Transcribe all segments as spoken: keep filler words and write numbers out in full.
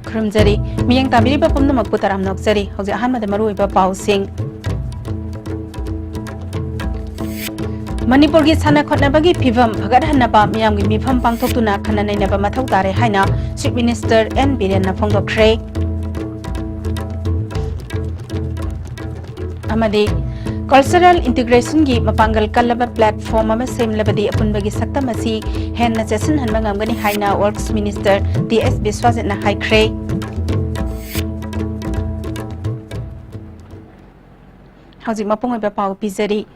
ꯈꯨꯔꯨꯝꯖꯔꯤ꯫ ꯃꯤꯠꯌꯦꯡ ꯇꯥꯕꯤꯔꯤꯕ ꯄꯨꯝꯅꯃꯛꯄꯨ ꯇꯔꯥꯝꯅ ꯑꯣꯛꯆꯔꯤ꯫ ꯍꯧꯖꯤꯛ ꯑꯍꯥꯟꯕꯗ ꯃꯔꯨꯑꯣꯏꯕ ꯄꯥꯎꯁꯤꯡ꯫ ꯃꯅꯤꯄꯨꯔꯒꯤ ꯁꯥꯟꯅ ꯈꯣꯠꯅꯕꯒꯤ ꯐꯤꯚꯝ ꯐꯒꯠꯍꯟꯅꯕ ꯃꯤꯌꯥꯝꯒꯤ ꯃꯤꯐꯝ ꯄꯥꯡꯊꯣꯛꯇꯨꯅ ꯈꯟꯅ ꯅꯩꯅꯕ ꯃꯊꯧ ꯇꯥꯔꯦ ꯍꯥꯏꯅ Chief Minister N ꯕꯤꯔꯦꯟꯅ ꯐꯣꯡꯗꯣꯛꯈ꯭ꯔꯦ꯫ ꯑꯃꯗꯤ cultural integrationꯒꯤ ꯃꯄꯥꯡꯒꯜ ꯀꯜꯂꯕ platform ꯑꯃ ꯁꯦꯝꯂꯕꯗꯤ ꯑꯄꯨꯟꯕꯒꯤ ꯁꯛꯇꯝ ꯑꯁꯤ ꯍꯦꯟꯅ ꯆꯦꯠꯁꯤꯟꯍꯟꯕ ꯉꯝꯒꯅꯤ ꯍꯥꯏꯅ Works Minister ꯇꯤ ꯑꯦꯁ ꯕꯤꯁ꯭ꯋꯥꯖꯤꯠꯅ ꯍꯥꯏꯈ꯭ꯔꯦ꯫ ꯍꯧꯖꯤꯛ ꯃꯄꯨꯡ ꯑꯣꯏꯕ ꯄꯥꯎ ꯄꯤꯖꯔꯤ꯫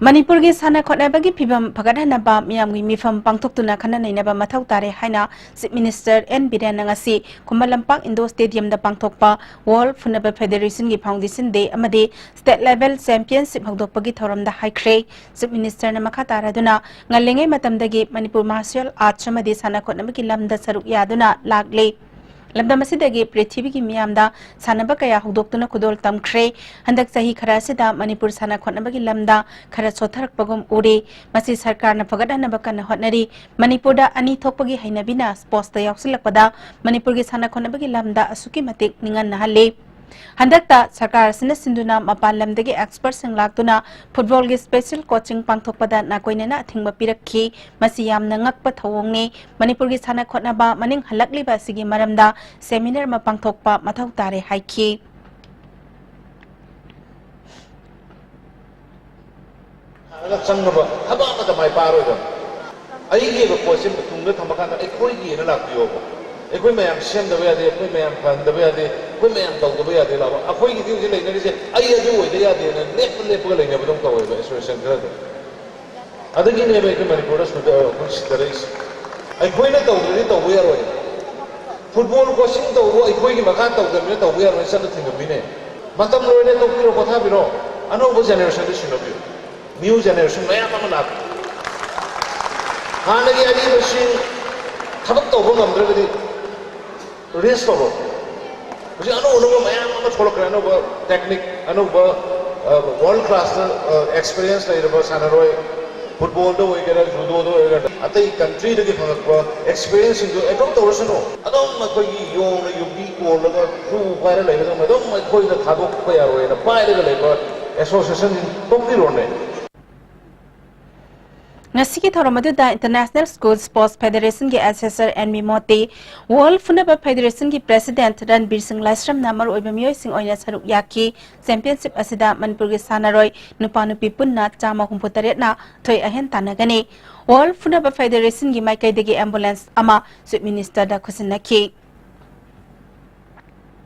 ꯃꯅꯤꯄꯨꯔꯒꯤ ꯁꯥꯟꯅ ꯈꯣꯠꯅꯕꯒꯤ ꯐꯤꯚꯝ ꯐꯒꯠꯍꯟꯅꯕ ꯃꯤꯌꯥꯝꯒꯤ ꯃꯤꯐꯝ ꯄꯥꯡꯊꯣꯛꯇꯨꯅ ꯈꯟꯅ ꯅꯩꯅꯕ ꯃꯊꯧ ꯇꯥꯔꯦ ꯍꯥꯏꯅ Chief Minister N ꯕꯤꯔꯦꯟꯅ ꯉꯁꯤ ꯈꯨꯃꯟ ꯂꯝꯄꯥꯛ Indoor Stadiumꯗ ꯄꯥꯡꯊꯣꯛꯄ World ꯐꯨꯅꯕ Federationꯒꯤ Foundation Day ꯑꯃꯗꯤ State Level Championship ꯍꯧꯗꯣꯛꯄꯒꯤ ꯊꯧꯔꯝꯗ ꯍꯥꯏꯈ꯭ꯔꯦ꯫ Chief Ministerꯅ ꯃꯈꯥ ꯇꯥꯔꯗꯨꯅ ꯉꯜꯂꯤꯉꯩ ꯃꯇꯝꯗꯒꯤ ꯃꯅꯤꯄꯨꯔ martial arts ꯑꯃꯗꯤ ꯁꯥꯟꯅ ꯈꯣꯠꯅꯕꯒꯤ ꯂꯝꯗ ꯁꯔꯨꯛ ꯌꯥꯗꯨꯅ ꯂꯥꯛꯂꯤ꯫ ꯂꯝꯗꯝ ꯑꯁꯤꯗꯒꯤ ꯄ꯭ꯔꯤꯊꯤꯕꯤꯒꯤ ꯃꯤꯌꯥꯝꯗ ꯁꯥꯟꯅꯕ ꯀꯌꯥ ꯍꯧꯗꯣꯛꯇꯨꯅ ꯈꯨꯗꯣꯜ ꯇꯝꯈ꯭ꯔꯦ꯫ ꯍꯟꯗꯛ ꯆꯍꯤ ꯈꯔ ꯑꯁꯤꯗ ꯃꯅꯤꯄꯨꯔ ꯁꯥꯟꯅ ꯈꯣꯠꯅꯕꯒꯤ ꯂꯝꯗ ꯈꯔ ꯁꯣꯠꯊꯔꯛꯄꯒꯨꯝ ꯎꯔꯤ꯫ ꯃꯁꯤ ꯁꯔꯀꯥꯔꯅ ꯐꯒꯠꯍꯟꯅꯕ ꯀꯟꯅ ꯍꯣꯠꯅꯔꯤ꯫ ꯃꯅꯤꯄꯨꯔꯗ ꯑꯅꯤ ꯊꯣꯛꯄꯒꯤ ꯍꯩꯅꯕꯤꯅ sportsꯇ ꯌꯥꯎꯁꯤꯜꯂꯛꯄꯗ ꯃꯅꯤꯄꯨꯔꯒꯤ ꯁꯥꯟꯅ ꯈꯣꯠꯅꯕꯒꯤ ꯂꯝꯗ ꯑꯁꯨꯛꯀꯤ ꯃꯇꯤꯛ ꯅꯤꯡꯍꯟꯅꯍꯜꯂꯤ꯫ ꯍꯟꯗꯛꯇ ꯁꯔꯀꯥꯔ ꯑꯁꯤꯅ ꯁꯤꯟꯗꯨꯅ ꯃꯄꯥꯟ ꯂꯝꯗꯒꯤ expertꯁꯤꯡ ꯂꯥꯛꯇꯨꯅ footballꯒꯤ special coaching ꯄꯥꯡꯊꯣꯛꯄꯗ ꯅꯥꯀꯣꯏꯅꯅ ꯑꯊꯤꯡꯕ ꯄꯤꯔꯛꯈꯤ꯫ ꯃꯁꯤ ꯌꯥꯝꯅ ꯉꯛꯄ ꯊꯧꯑꯣꯡꯅꯤ꯫ ꯃꯅꯤꯄꯨꯔꯒꯤ ꯁꯥꯟꯅ ꯈꯣꯠꯅꯕ ꯃꯅꯤꯡ ꯍꯜꯂꯛꯂꯤꯕ ꯑꯁꯤꯒꯤ ꯃꯔꯝꯗ seminar ꯑꯃ ꯄꯥꯡꯊꯣꯛꯄ ꯃꯊꯧ ꯇꯥꯔꯦ ꯍꯥꯏꯈꯤ꯫ ꯆꯪꯅꯕ ꯊꯕꯛ ꯑꯃꯠꯇ ꯃꯥꯏ ꯄꯥꯛꯑꯔꯣꯏꯗꯕꯅꯤ꯫ ꯑꯩꯒꯤ ꯑꯣꯏꯕ ꯄꯣꯠꯁꯦ ꯇꯨꯡꯗ ꯊꯝꯃꯀꯥꯟꯗ ꯑꯩꯈꯣꯏꯒꯤꯅ ꯂꯥꯛꯄꯤꯌꯣꯕ꯫ ꯑꯩꯈꯣꯏ ꯃꯌꯥꯝ ꯁꯦꯝꯗꯕ ꯌꯥꯗꯦ, ꯑꯩꯈꯣꯏ ꯃꯌꯥꯝ ꯐꯍꯟꯗꯕ ꯌꯥꯗꯦ, ꯑꯩꯈꯣꯏ ꯃꯌꯥꯝ ꯇꯧꯗꯕ ꯌꯥꯗꯦ ꯂꯥꯛꯑꯣ꯫ ꯑꯩꯈꯣꯏꯒꯤꯗꯤ ꯍꯧꯖꯤꯛ ꯂꯩꯅꯔꯤꯁꯦ ꯑꯩ ꯑꯗꯨ ꯑꯣꯏꯗ ꯌꯥꯗꯦꯅ ꯂꯦꯞꯄ ꯂꯦꯞꯄꯒ ꯂꯩꯅꯕꯗꯧ ꯇꯧꯋꯦꯕ association ꯈꯔꯗꯤ꯫ ꯑꯗꯨꯒꯤꯅꯦꯕ ꯑꯩꯈꯣꯏ ꯃꯅꯤꯄꯨꯔꯗ ꯁꯨꯗ-, ꯑꯩꯈꯣꯏ ꯁꯤꯗꯔꯛꯏꯁꯦ꯫ ꯑꯩꯈꯣꯏꯅ ꯇꯧꯗ꯭ꯔꯗꯤ ꯇꯧꯕ ꯌꯥꯔꯣꯏ꯫ Football coaching ꯇꯧꯕ ꯑꯩꯈꯣꯏꯒꯤ ꯃꯈꯥ ꯇꯧꯗꯕꯅꯤꯅ ꯇꯧꯕ ꯌꯥꯔꯣꯏ, ꯆꯠꯂ ꯊꯤꯡꯉꯝꯃꯤꯅꯦ꯫ ꯃꯇꯝ ꯂꯣꯏꯔꯦ, ꯇꯣꯛꯄꯤꯔꯣ, ꯄꯣꯊꯥꯕꯤꯔꯣ꯫ ꯑꯅꯧꯕ generationꯗꯨ ꯁꯤꯟꯅꯕꯤꯌꯨ꯫ New generation ꯃꯌꯥꯝ ꯑꯃ ꯂꯥꯛꯄꯤꯌꯨ꯫ ꯍꯥꯟꯅꯒꯤ ꯑꯔꯤꯕꯁꯤꯡ ꯊꯕꯛ ꯇꯧꯕ ꯉꯝꯗ꯭ꯔꯒꯗꯤ rest ꯇꯧꯔꯣ꯫ ꯍꯧꯖꯤꯛ ꯑꯅꯧ ꯑꯅꯧꯕ ꯃꯌꯥꯝ ꯑꯃ ꯊꯣꯛꯂꯛꯈ꯭ꯔꯦ, ꯑꯅꯧꯕ technique, ꯑꯅꯧꯕ, ꯑ, world classꯇ, ꯑ, experience ꯂꯩꯔꯕ ꯁꯥꯟꯅꯔꯣꯏ, ꯐꯨꯠꯕꯣꯜꯗ ꯑꯣꯏꯒꯦꯔꯥ, ꯖꯨꯗꯣꯗ ꯑꯣꯏꯒꯦꯔꯥ, ꯑꯇꯩ ꯀꯟꯇ꯭ꯔꯤꯗꯒꯤ ꯐꯪꯉꯛꯄ ꯑꯦꯛꯁꯄꯤꯔꯤꯌꯦꯟꯁꯁꯤꯡꯗꯨ ꯑꯦꯗꯣꯞ ꯇꯧꯔꯁꯅꯨ꯫ ꯑꯗꯨꯝ ꯑꯩꯈꯣꯏꯒꯤ ꯌꯣꯡꯅ ꯌꯨꯕꯤ ꯀꯣꯜꯂꯒ ꯈꯨ ꯄꯥꯏꯔ ꯂꯩꯔꯒ ꯑꯗꯨꯝ ꯑꯩꯈꯣꯏꯗ ꯊꯥꯗꯣꯛꯄ ꯌꯥꯔꯣꯏꯅ ꯄꯥꯏꯔꯒ ꯂꯩꯕ ꯑꯦꯁꯣꯁꯤꯌꯦꯁꯟꯁꯤꯡ ꯇꯣꯛꯄꯤꯔꯣꯅꯦ꯫ ꯉꯁꯤꯒꯤ ꯊꯧꯔꯝ ꯑꯗꯨꯗ International School Sports Federationꯒꯤ Assessor ꯑꯦꯟ ꯃꯤꯃꯣꯇꯤ, World ꯐꯨꯅꯕ Federationꯒꯤ President ꯔꯟꯕꯤꯔ ꯁꯤꯡ ꯂꯥꯏꯁ꯭ꯔꯝꯅ ꯃꯔꯨꯑꯣꯏꯕ ꯃꯤꯑꯣꯏꯁꯤꯡ ꯑꯣꯏꯅ ꯁꯔꯨꯛ ꯌꯥꯈꯤ꯫ Championship ꯑꯁꯤꯗ ꯃꯅꯤꯄꯨꯔꯒꯤ ꯁꯥꯟꯅꯔꯣꯏ ꯅꯨꯄꯥ ꯅꯨꯄꯤ ꯄꯨꯟꯅ ꯆꯥꯝꯃ ꯍꯨꯝꯐꯨ ꯇꯔꯦꯠꯅ ꯊꯣꯏ ꯑꯍꯦꯟ ꯇꯥꯟꯅꯒꯅꯤ꯫ World ꯐꯨꯅꯕ Federationꯒꯤ ꯃꯥꯏꯀꯩꯗꯒꯤ ambulance ꯑꯃ Chief Ministerꯗ ꯈꯨꯠꯁꯤꯟꯅꯈꯤ꯫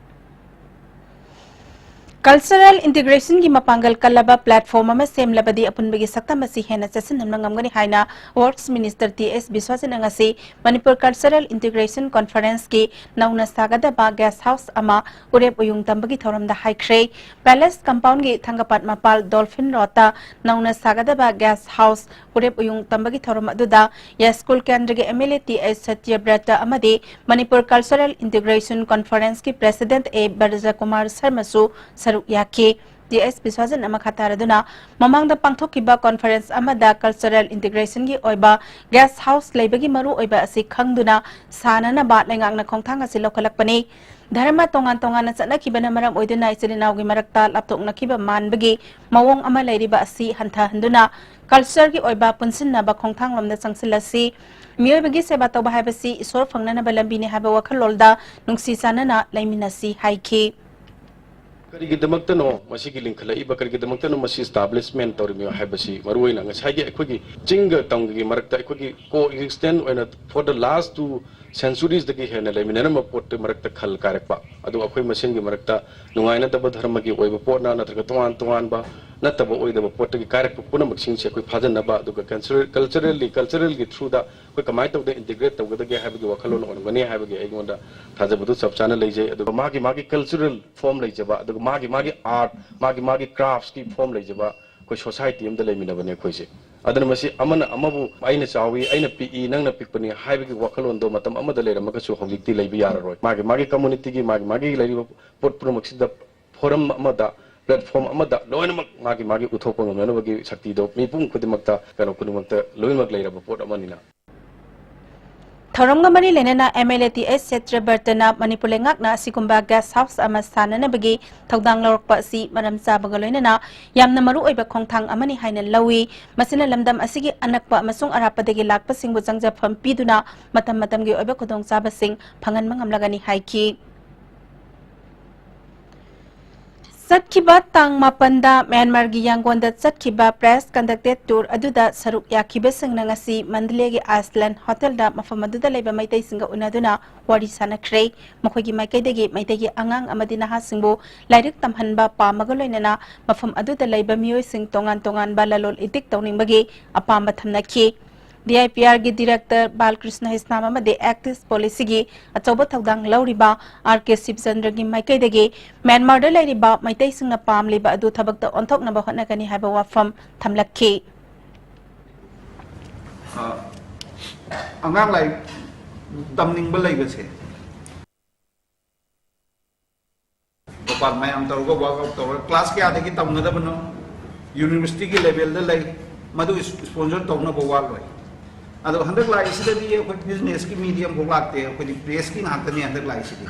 Cultural integrationꯒꯤ ꯃꯄꯥꯡꯒꯜ ꯀꯜꯂꯕ platform ꯑꯃ ꯁꯦꯝꯂꯕꯗꯤ ꯑꯄꯨꯟꯕꯒꯤ ꯁꯛꯇꯝ ꯑꯁꯤ ꯍꯦꯟꯅ ꯆꯦꯠꯁꯤꯟꯍꯟꯕ ꯉꯝꯒꯅꯤ ꯍꯥꯏꯅ Works Minister ꯇꯤ ꯑꯦꯁ ꯕꯤꯁ꯭ꯋꯥꯖꯤꯠꯅ ꯉꯁꯤ ꯃꯅꯤꯄꯨꯔ Cultural Integration Conferenceꯀꯤ ꯅꯧꯅ ꯁꯥꯒꯗꯕ guest house ꯑꯃ ꯎꯔꯦꯞ ꯎꯌꯨꯡ ꯇꯝꯕꯒꯤ ꯊꯧꯔꯝꯗ ꯍꯥꯏꯈ꯭ꯔꯦ꯫ Palace compoundꯒꯤ ꯊꯪꯒꯄꯥꯠ ꯃꯄꯥꯜ Dolphin Roadꯇ ꯅꯧꯅ ꯁꯥꯒꯗꯕ guest house ꯎꯔꯦꯞ ꯎꯌꯨꯡ ꯇꯝꯕꯒꯤ ꯊꯧꯔꯝ ꯑꯗꯨꯗ ꯌꯥꯏꯁ꯭ꯀꯨꯜ ꯀꯦꯟꯗ꯭ꯔꯒꯤ M L A T H Satyabrata ꯑꯃꯗꯤ ꯃꯅꯤꯄꯨꯔ Cultural Integration Conferenceꯀꯤ President ꯑꯦ ꯕ꯭ꯔꯖꯀꯨꯃꯥꯔ ꯁꯔꯃꯁꯨ ꯁꯔꯨꯛ ꯌꯥꯈꯤ꯫ ꯇꯤ ꯑꯦꯁ ꯕꯤꯁ꯭ꯋꯥꯖꯤꯠꯅ ꯃꯈꯥ ꯇꯥꯔꯗꯨꯅ, ꯃꯃꯥꯡꯗ ꯄꯥꯡꯊꯣꯛꯈꯤꯕ conference ꯑꯃꯗ cultural integrationꯒꯤ ꯑꯣꯏꯕ guest house ꯂꯩꯕꯒꯤ ꯃꯔꯨꯑꯣꯏꯕ ꯑꯁꯤ ꯈꯪꯗꯨꯅ ꯁꯥꯅꯅꯕ ꯂꯩꯉꯥꯛꯅ ꯈꯣꯡꯊꯥꯡ ꯑꯁꯤ ꯂꯧꯈꯠꯂꯛꯄꯅꯤ꯫ ꯙꯔꯃ ꯇꯣꯉꯥꯟ ꯇꯣꯉꯥꯟꯅ ꯆꯠꯅꯈꯤꯕꯅ ꯃꯔꯝ ꯑꯣꯏꯗꯨꯅ ꯏꯆꯤꯜ ꯏꯅꯥꯎꯒꯤ ꯃꯔꯛꯇ ꯂꯥꯞꯊꯣꯛꯅꯈꯤꯕ ꯃꯥꯟꯕꯒꯤ ꯃꯑꯣꯡ ꯑꯃ ꯂꯩꯔꯤꯕ ꯑꯁꯤ ꯍꯟꯊꯍꯟꯗꯨꯅ cultureꯒꯤ ꯑꯣꯏꯕ ꯄꯨꯟꯁꯤꯟꯅꯕ ꯈꯣꯡꯊꯥꯡꯂꯣꯝꯗ ꯆꯪꯁꯤꯜꯂꯁꯤ꯫ ꯃꯤꯑꯣꯏꯕꯒꯤ ꯁꯦꯕꯥ ꯇꯧꯕ ꯍꯥꯏꯕꯁꯤ ꯏꯁꯣꯔ ꯐꯪꯅꯅꯕ ꯂꯝꯕꯤꯅꯤ ꯍꯥꯏꯕ ꯋꯥꯈꯜꯂꯣꯜꯗ ꯅꯨꯡꯁꯤ ꯆꯥꯟꯅꯅ ꯂꯩꯃꯤꯟꯅꯁꯤ ꯍꯥꯏꯈꯤ꯫ ꯀꯔꯤꯒꯤꯗꯃꯛꯇꯅꯣ ꯃꯁꯤꯒꯤ ꯂꯤꯡꯈꯠꯂꯛꯏꯕ, ꯀꯔꯤꯒꯤꯗꯃꯛꯇꯅꯣ ꯃꯁꯤ establishment ꯇꯧꯔꯤꯕ ꯍꯥꯏꯕꯁꯤ, ꯃꯔꯨꯑꯣꯏꯅ ꯉꯁꯥꯏꯒꯤ ꯑꯩꯈꯣꯏꯒꯤ ꯆꯤꯡꯒ ꯇꯝꯒꯤ ꯃꯔꯛꯇ ꯑꯩꯈꯣꯏꯒꯤ co-existence ꯑꯣꯏꯅ for the last two centuriesꯗꯒꯤ ꯍꯦꯟꯅ ꯂꯩꯃꯤꯟꯅꯔꯝꯕ ꯄꯣꯠꯇꯨ ꯃꯔꯛꯇ ꯈꯜ ꯀꯥꯏꯔꯛꯄ, ꯑꯗꯨꯒ ꯑꯩꯈꯣꯏ ꯃꯁꯦꯟꯒꯤ ꯃꯔꯛꯇ ꯅꯨꯡꯉꯥꯏꯅꯗꯕ ꯙꯔꯃꯒꯤ ꯑꯣꯏꯕ ꯄꯣꯠꯅ ꯅꯠꯇ꯭ꯔꯒ ꯇꯣꯉꯥꯟ ꯇꯣꯉꯥꯟꯕ ꯅꯠꯇꯕ ꯑꯣꯏꯗꯕ ꯄꯣꯠꯇꯒꯤ ꯀꯥꯏꯔꯛꯄ ꯄꯨꯝꯅꯃꯛꯁꯤꯡꯁꯦ ꯑꯩꯈꯣꯏ ꯐꯥꯖꯤꯟꯅꯕ, ꯑꯗꯨꯒ cultural, culturally, culturalꯒꯤ throughꯗ ꯑꯩꯈꯣꯏ ꯀꯃꯥꯏꯅ ꯇꯧꯗꯅ integrate ꯇꯧꯒꯗꯒꯦ ꯍꯥꯏꯕꯒꯤ ꯋꯥꯈꯜꯂꯣꯟ ꯑꯣꯏꯔꯝꯒꯅꯤ ꯍꯥꯏꯕꯒꯤ ꯑꯩꯉꯣꯟꯗ ꯊꯥꯖꯕꯗꯨ ꯆꯞ ꯆꯥꯅ ꯂꯩꯖꯩ꯫ ꯑꯗꯨꯒ ꯃꯥꯒꯤ ꯃꯥꯒꯤ cultural form ꯂꯩꯖꯕ, ꯑꯗꯨꯒ ꯃꯥꯒꯤ ꯃꯥꯒꯤ art, ꯃꯥꯒꯤ ꯃꯥꯒꯤ craftsꯀꯤ form ꯂꯩꯖꯕ ꯑꯩꯈꯣꯏ society ꯑꯃꯗ ꯂꯩꯃꯤꯟꯅꯕꯅꯦ ꯑꯩꯈꯣꯏꯁꯦ꯫ ꯑꯗꯨꯅ ꯃꯁꯤ ꯑꯃꯅ ꯑꯃꯕꯨ "ꯑꯩꯅ ꯆꯥꯎꯏ, ꯑꯩꯅ ꯄꯤꯛꯏ, ꯅꯪꯅ ꯄꯤꯛꯄꯅꯤ" ꯍꯥꯏꯕꯒꯤ ꯋꯥꯈꯜꯂꯣꯟꯗꯣ ꯃꯇꯝ ꯑꯃꯗ ꯂꯩꯔꯝꯃꯒꯁꯨ ꯍꯧꯖꯤꯛꯇꯤ ꯂꯩꯕ ꯌꯥꯔꯔꯣꯏ꯫ ꯃꯥꯒꯤ ꯃꯥꯒꯤ communityꯒꯤ, ꯃꯥꯒꯤ ꯃꯥꯒꯤ ꯂꯩꯔꯤꯕ ꯄꯣꯠ ꯄꯨꯝꯅꯃꯛꯁꯤꯗ forum ꯑꯃꯗ ꯄ꯭ꯂꯦꯠꯐꯣꯝ ꯑꯃꯗ ꯂꯣꯏꯅꯃꯛ ꯃꯥꯒꯤ ꯃꯥꯒꯤ ꯎꯠꯊꯣꯛꯄ ꯉꯝꯅꯅꯕꯒꯤ ꯁꯛꯇꯤꯗꯣ ꯃꯤꯄꯨꯝ ꯈꯨꯗꯤꯡꯃꯛꯇ, ꯀꯩꯅꯣ ꯈꯨꯗꯤꯡꯃꯛꯇ ꯂꯣꯏꯅꯃꯛ ꯂꯩꯔꯕ ꯄꯣꯠ ꯑꯃꯅꯤꯅ꯫ ꯊꯧꯔꯝꯒ ꯃꯔꯤ ꯂꯩꯅꯅ ꯑꯦꯝ ꯑꯦꯜ ꯑꯦ ꯇꯤ ꯑꯦꯁ ꯁꯠꯇ꯭ꯔꯕꯔꯇꯅ ꯃꯅꯤꯄꯨꯔ ꯂꯩꯉꯥꯛꯅ ꯑꯁꯤꯒꯨꯝꯕ ꯒꯦꯁ ꯍꯥꯎꯁ ꯑꯃ ꯁꯥꯅꯅꯕꯒꯤ ꯊꯧꯗꯥꯡ ꯂꯧꯔꯛꯄ ꯑꯁꯤ ꯃꯔꯝ ꯆꯥꯕꯒ ꯂꯣꯏꯅꯅ ꯌꯥꯝꯅ ꯃꯔꯨ ꯑꯣꯏꯕ ꯈꯣꯡꯊꯥꯡ ꯑꯃꯅꯤ ꯍꯥꯏꯅ ꯂꯧꯏ꯫ ꯃꯁꯤꯅ ꯂꯝꯗꯝ ꯑꯁꯤꯒꯤ ꯑꯅꯛꯄ ꯑꯃꯁꯨꯡ ꯑꯔꯥꯞꯄꯗꯒꯤ ꯂꯥꯛꯄꯁꯤꯡꯕꯨ ꯆꯪꯖꯐꯝ ꯄꯤꯗꯨꯅ ꯃꯇꯝ ꯃꯇꯝꯒꯤ ꯑꯣꯏꯕ ꯈꯨꯗꯣꯡꯆꯥꯕꯁꯤꯡ ꯐꯪꯍꯟꯕ ꯉꯝꯂꯒꯅꯤ ꯍꯥꯏꯈꯤ꯫ ꯆꯠꯈꯤꯕ ꯇꯥꯡ ꯃꯥꯄꯟꯗ ꯃ꯭ꯌꯥꯟꯃꯥꯔꯒꯤ ꯌꯥꯡꯒꯣꯟꯗ ꯆꯠꯈꯤꯕ ꯄ꯭ꯔꯦꯁ ꯀꯟꯗꯛꯇꯦꯠ ꯇꯨꯔ ꯑꯗꯨꯗ ꯁꯔꯨꯛ ꯌꯥꯈꯤꯕꯁꯤꯡꯅ ꯉꯁꯤ ꯃꯟꯗꯂꯦꯒꯤ ꯑꯥꯏꯁꯂꯦꯟ ꯍꯣꯇꯦꯜꯗ ꯃꯐꯝ ꯑꯗꯨꯗ ꯂꯩꯕ ꯃꯩꯇꯩꯁꯤꯡꯒ ꯎꯅꯗꯨꯅ ꯋꯥꯔꯤ ꯁꯥꯅꯈ꯭ꯔꯦ꯫ ꯃꯈꯣꯏꯒꯤ ꯃꯥꯏꯀꯩꯗꯒꯤ ꯃꯩꯇꯩꯒꯤ ꯑꯉꯥꯡ ꯑꯃꯗꯤ ꯅꯍꯥꯁꯤꯡꯕꯨ ꯂꯥꯏꯔꯤꯛ ꯇꯝꯍꯟꯕ ꯄꯥꯝꯕꯒ ꯂꯣꯏꯅꯅ ꯃꯐꯝ ꯑꯗꯨꯗ ꯂꯩꯕ ꯃꯤꯑꯣꯏꯁꯤꯡ ꯇꯣꯉꯥꯟ ꯇꯣꯉꯥꯟꯕ ꯂꯂꯣꯟ ꯏꯇꯤꯛ ꯇꯧꯅꯤꯡꯕꯒꯤ ꯑꯄꯥꯝꯕ ꯊꯝꯅꯈꯤ꯫ ꯗꯤ ꯑꯥꯏ ꯄꯤ ꯑꯥꯔꯒꯤ ꯗꯤꯔꯦꯛꯇꯔ ꯕꯥꯂꯀ꯭ꯔꯤꯁꯅ ꯍꯤꯁꯅꯥꯝ ꯑꯃꯗꯤ ꯑꯦꯛꯇꯤꯁ ꯄꯣꯂꯤꯁꯤꯒꯤ ꯑꯆꯧꯕ ꯊꯧꯗꯥꯡ ꯂꯧꯔꯤꯕ ꯑꯥꯔ ꯀꯦ ꯁꯤꯕꯆꯟꯗ꯭ꯔꯒꯤ ꯃꯥꯏꯀꯩꯗꯒꯤ ꯃ꯭ꯌꯥꯟꯃꯥꯔꯗ ꯂꯩꯔꯤꯕ ꯃꯩꯇꯩꯁꯤꯡꯅ ꯄꯥꯝꯂꯤꯕ ꯑꯗꯨ ꯊꯕꯛꯇ ꯑꯣꯟꯊꯣꯛꯅꯕ ꯍꯣꯠꯅꯒꯅꯤ ꯍꯥꯏꯕ ꯋꯥꯐꯝ ꯊꯝꯂꯛꯈꯤ꯫ ꯑ, ꯑꯉꯥꯡ ꯂꯥꯏꯔꯤꯛ ꯇꯝꯅꯤꯡꯕ ꯂꯩꯕꯁꯦ, ꯃꯄꯥꯟ ꯃꯌꯥꯝ ꯇꯧꯔꯒ ꯋꯥꯛ ꯑꯥꯎꯠ ꯇꯧꯔꯒ ꯀ꯭ꯂꯥꯁ ꯀꯌꯥꯗꯒꯤ ꯇꯝꯒꯗꯕꯅꯣ, ꯌꯨꯅꯤꯚꯔꯁꯤꯇꯤꯒꯤ ꯂꯦꯚꯦꯜꯗ ꯂꯩ, ꯃꯗꯨ ꯏꯁꯄꯣꯟꯁꯔ ꯇꯧꯅꯕ ꯋꯥꯠꯂꯣꯏ꯫ ꯑꯗꯣ ꯍꯟꯗꯛ ꯂꯥꯛꯏꯁꯤꯗꯗꯤ ꯑꯩꯈꯣꯏ ꯕꯤꯖꯤꯅꯦꯁꯀꯤ ꯃꯤꯗꯤ ꯑꯃꯐꯥꯎ ꯂꯥꯛꯇꯦ, ꯑꯩꯈꯣꯏꯗꯤ ꯄ꯭ꯔꯦꯁꯀꯤ ꯉꯥꯛꯇꯅꯤ ꯍꯟꯗꯛ ꯂꯥꯛꯏꯁꯤꯗꯤ꯫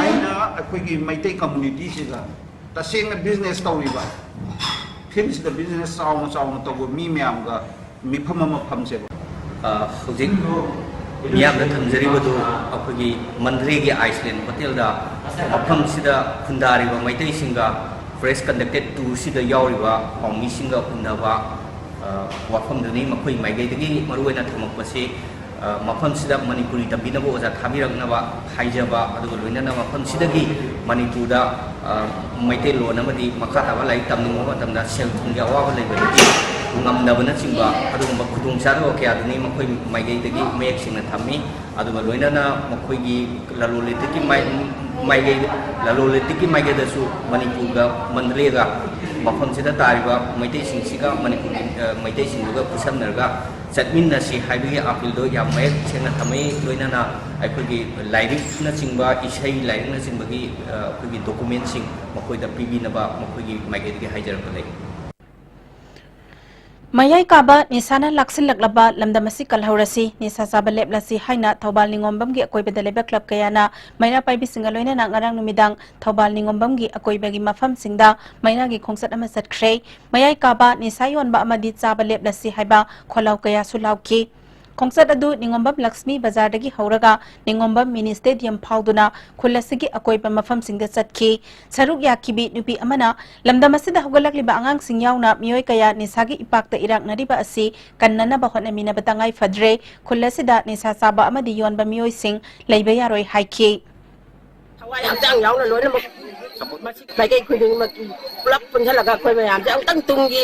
ꯑꯩꯅ ꯑꯩꯈꯣꯏꯒꯤ ꯃꯩꯇꯩ ꯀꯝꯃꯨꯅꯤꯇꯤꯁꯤꯗ ꯇꯁꯦꯡꯅ ꯕꯤꯖꯤꯅꯦꯁ ꯇꯧꯔꯤꯕ, ꯐꯤꯜꯁꯤꯗ ꯕꯤꯖꯤꯅꯦꯁ ꯆꯥꯎꯅ ꯆꯥꯎꯅ ꯇꯧꯕ ꯃꯤ ꯃꯌꯥꯝꯒ ꯃꯤꯐꯝ ꯑꯃ ꯐꯝꯁꯦꯕ꯫ ꯑ, ꯍꯧꯖꯤꯛ ꯃꯤꯌꯥꯝꯗ ꯊꯝꯖꯔꯤꯕꯗꯨ ꯑꯩꯈꯣꯏꯒꯤ ꯃꯟꯗꯂꯦꯒꯤ ꯑꯥꯏꯁꯂꯦꯟ ꯍꯣꯇꯦꯜꯗ ꯃꯐꯝꯁꯤꯗ ꯈꯨꯟꯗꯥꯔꯤꯕ ꯃꯩꯇꯩꯁꯤꯡꯒ ꯄ꯭ꯔꯦꯁ ꯀꯟꯗꯛꯇꯦꯠ ꯇꯨꯔꯁꯤꯗ ꯌꯥꯎꯔꯤꯕ ꯄꯥꯎꯃꯤꯁꯤꯡꯒ ꯎꯅꯕ, ꯑ, ꯋꯥꯐꯝꯗꯨꯅꯤ꯫ ꯃꯈꯣꯏ ꯃꯥꯏꯀꯩꯗꯒꯤ ꯃꯔꯨꯑꯣꯏꯅ ꯊꯝꯃꯛꯄꯁꯤ, ꯑ, ꯃꯐꯝꯁꯤꯗ ꯃꯅꯤꯄꯨꯔꯤ ꯇꯝꯕꯤꯅꯕ ꯑꯣꯖꯥ ꯊꯥꯕꯤꯔꯛꯅꯕ ꯍꯥꯏꯖꯕ, ꯑꯗꯨꯒ ꯂꯣꯏꯅꯅ ꯃꯐꯝꯁꯤꯗꯒꯤ ꯃꯅꯤꯄꯨꯔꯗ, ꯑ, ꯃꯩꯇꯩꯂꯣꯟ ꯑꯃꯗꯤ ꯃꯈꯥ ꯇꯥꯕ ꯂꯥꯏꯔꯤꯛ ꯇꯝꯅꯤꯡꯕ ꯃꯇꯝꯗ ꯁꯦꯜ ꯊꯨꯝꯒꯤ ꯑꯋꯥꯕ ꯂꯩꯕꯗꯒꯤ ꯉꯝꯗꯕꯅꯆꯤꯡꯕ ꯑꯗꯨꯒꯨꯝꯕ ꯈꯨꯗꯣꯡꯆꯥꯗꯕ ꯀꯌꯥꯗꯨꯅꯤ ꯃꯈꯣꯏ ꯃꯥꯏꯀꯩꯗꯒꯤ ꯃꯌꯦꯛ ꯁꯦꯡꯅ ꯊꯝꯃꯤ꯫ ꯑꯗꯨꯒ ꯂꯣꯏꯅꯅ ꯃꯈꯣꯏꯒꯤ ꯂꯂꯣꯟ ꯏꯇꯤꯛꯀꯤ ꯃꯥꯏ-, ꯃꯥꯏꯀꯩ, ꯂꯂꯣꯟ ꯏꯇꯤꯛꯀꯤ ꯃꯥꯏꯀꯩꯗꯁꯨ ꯃꯅꯤꯄꯨꯔꯒ ꯃꯟꯗꯂꯦꯒ ꯃꯐꯝꯁꯤꯗ ꯇꯥꯔꯤꯕ ꯃꯩꯇꯩꯁꯤꯡꯁꯤꯒ ꯃꯅꯤꯄꯨꯔꯒꯤ, ꯑ, ꯃꯩꯇꯩꯁꯤꯡꯗꯨꯒ ꯈꯨꯠꯁꯝꯅꯔꯒ ꯆꯠꯃꯤꯟꯅꯁꯤ ꯍꯥꯏꯕꯒꯤ ꯑꯥꯄꯤꯜꯗꯣ ꯌꯥꯝ ꯃꯌꯦꯛ ꯁꯦꯡꯅ ꯊꯝꯃꯤ꯫ ꯂꯣꯏꯅꯅ ꯑꯩꯈꯣꯏꯒꯤ ꯂꯥꯏꯔꯤꯛꯅꯆꯤꯡꯕ, ꯏꯁꯩ ꯂꯥꯏꯔꯤꯛꯅꯆꯤꯡꯕꯒꯤ, ꯑ, ꯑꯩꯈꯣꯏꯒꯤ ꯗꯣꯀꯨꯃꯦꯟꯁꯤꯡ ꯃꯈꯣꯏꯗ ꯄꯤꯕꯤꯅꯕ ꯃꯈꯣꯏꯒꯤ ꯃꯥꯏꯀꯩꯗꯒꯤ ꯍꯥꯏꯖꯔꯛꯄ ꯂꯩ꯫ ꯃꯌꯥꯏ ꯀꯥꯕ ꯅꯤꯁꯥꯅ ꯂꯥꯛꯁꯤꯜꯂꯛꯂꯕ ꯂꯝꯗꯝ ꯑꯁꯤ ꯀꯜꯍꯧꯔꯁꯤ, ꯅꯤꯁꯥ ꯆꯥꯕ ꯂꯦꯞꯂꯁꯤ ꯍꯥꯏꯅ ꯊꯧꯕꯥꯜ ꯅꯤꯉꯣꯝꯕꯝꯒꯤ ꯑꯀꯣꯏꯕꯗ ꯂꯩꯕ ꯀ꯭ꯂꯕ ꯀꯌꯥꯅ ꯃꯩꯔꯥ ꯄꯥꯏꯕꯤꯁꯤꯡꯒ ꯂꯣꯏꯅꯅ ꯉꯔꯥꯡ ꯅꯨꯃꯤꯗꯥꯡ ꯊꯧꯕꯥꯜ ꯅꯤꯉꯣꯝꯕꯝꯒꯤ ꯑꯀꯣꯏꯕꯒꯤ ꯃꯐꯝꯁꯤꯡꯗ ꯃꯩꯔꯥꯒꯤ ꯈꯣꯡꯆꯠ ꯑꯃ ꯆꯠꯈ꯭ꯔꯦ꯫ ꯃꯌꯥꯏ ꯀꯥꯕ ꯅꯤꯁꯥ ꯌꯣꯟꯕ ꯑꯃꯗꯤ ꯆꯥꯕ ꯂꯦꯞꯂꯁꯤ ꯍꯥꯏꯕ ꯈꯣꯜꯂꯥꯎ ꯀꯌꯥꯁꯨ ꯂꯥꯎꯈꯤ꯫ ꯈꯣꯡꯆꯠ ꯑꯗꯨ ꯅꯤꯉꯣꯝꯕꯝ ꯂꯛꯁꯃꯤ ꯕꯖꯥꯔꯗꯒꯤ ꯍꯧꯔꯒ ꯅꯤꯉꯣꯝꯕꯝ ꯃꯤꯅꯤ ꯁ꯭ꯇꯦꯗꯤꯌꯝ ꯐꯥꯎꯗꯨꯅ ꯈꯨꯜ ꯑꯁꯤꯒꯤ ꯑꯀꯣꯏꯕ ꯃꯐꯝꯁꯤꯡꯗ ꯆꯠꯈꯤ꯫ ꯁꯔꯨꯛ ꯌꯥꯈꯤꯕꯤ ꯅꯨꯄꯤ ꯑꯃꯅ ꯂꯝꯗꯝ ꯑꯁꯤꯗ ꯍꯧꯒꯠꯂꯛꯂꯤꯕ ꯑꯉꯥꯡꯁꯤꯡ ꯌꯥꯎꯅ ꯃꯤꯑꯣꯏ ꯀꯌꯥ ꯅꯤꯁꯥꯒꯤ ꯏꯄꯥꯛꯇ ꯏꯔꯥꯛꯅꯔꯤꯕ ꯑꯁꯤ ꯀꯟꯅꯅꯕ ꯍꯣꯠꯅꯃꯤꯟꯅꯕ ꯇꯉꯥꯏ ꯐꯗ꯭ꯔꯦ꯫ ꯈꯨꯜ ꯑꯁꯤꯗ ꯅꯤꯁꯥ ꯆꯥꯕ ꯑꯃꯗꯤ ꯌꯣꯟꯕ ꯃꯤꯑꯣꯏꯁꯤꯡ ꯂꯩꯕ ꯌꯥꯔꯣꯏ ꯍꯥꯏꯈꯤ꯫ ꯊꯋꯥꯏ ꯍꯛꯆꯥꯡ ꯌꯥꯎꯅ ꯂꯣꯏꯅꯃꯛ ꯃꯁꯤ ꯃꯥꯏꯀꯩ ꯈꯨꯗꯤꯡꯃꯛꯀꯤ ꯄꯨꯂꯞ ꯄꯨꯟꯁꯤꯜꯂꯒ ꯑꯩꯈꯣꯏ ꯃꯌꯥꯝꯁꯦ ꯑꯃꯨꯛꯇꯪ ꯇꯨꯡꯒꯤ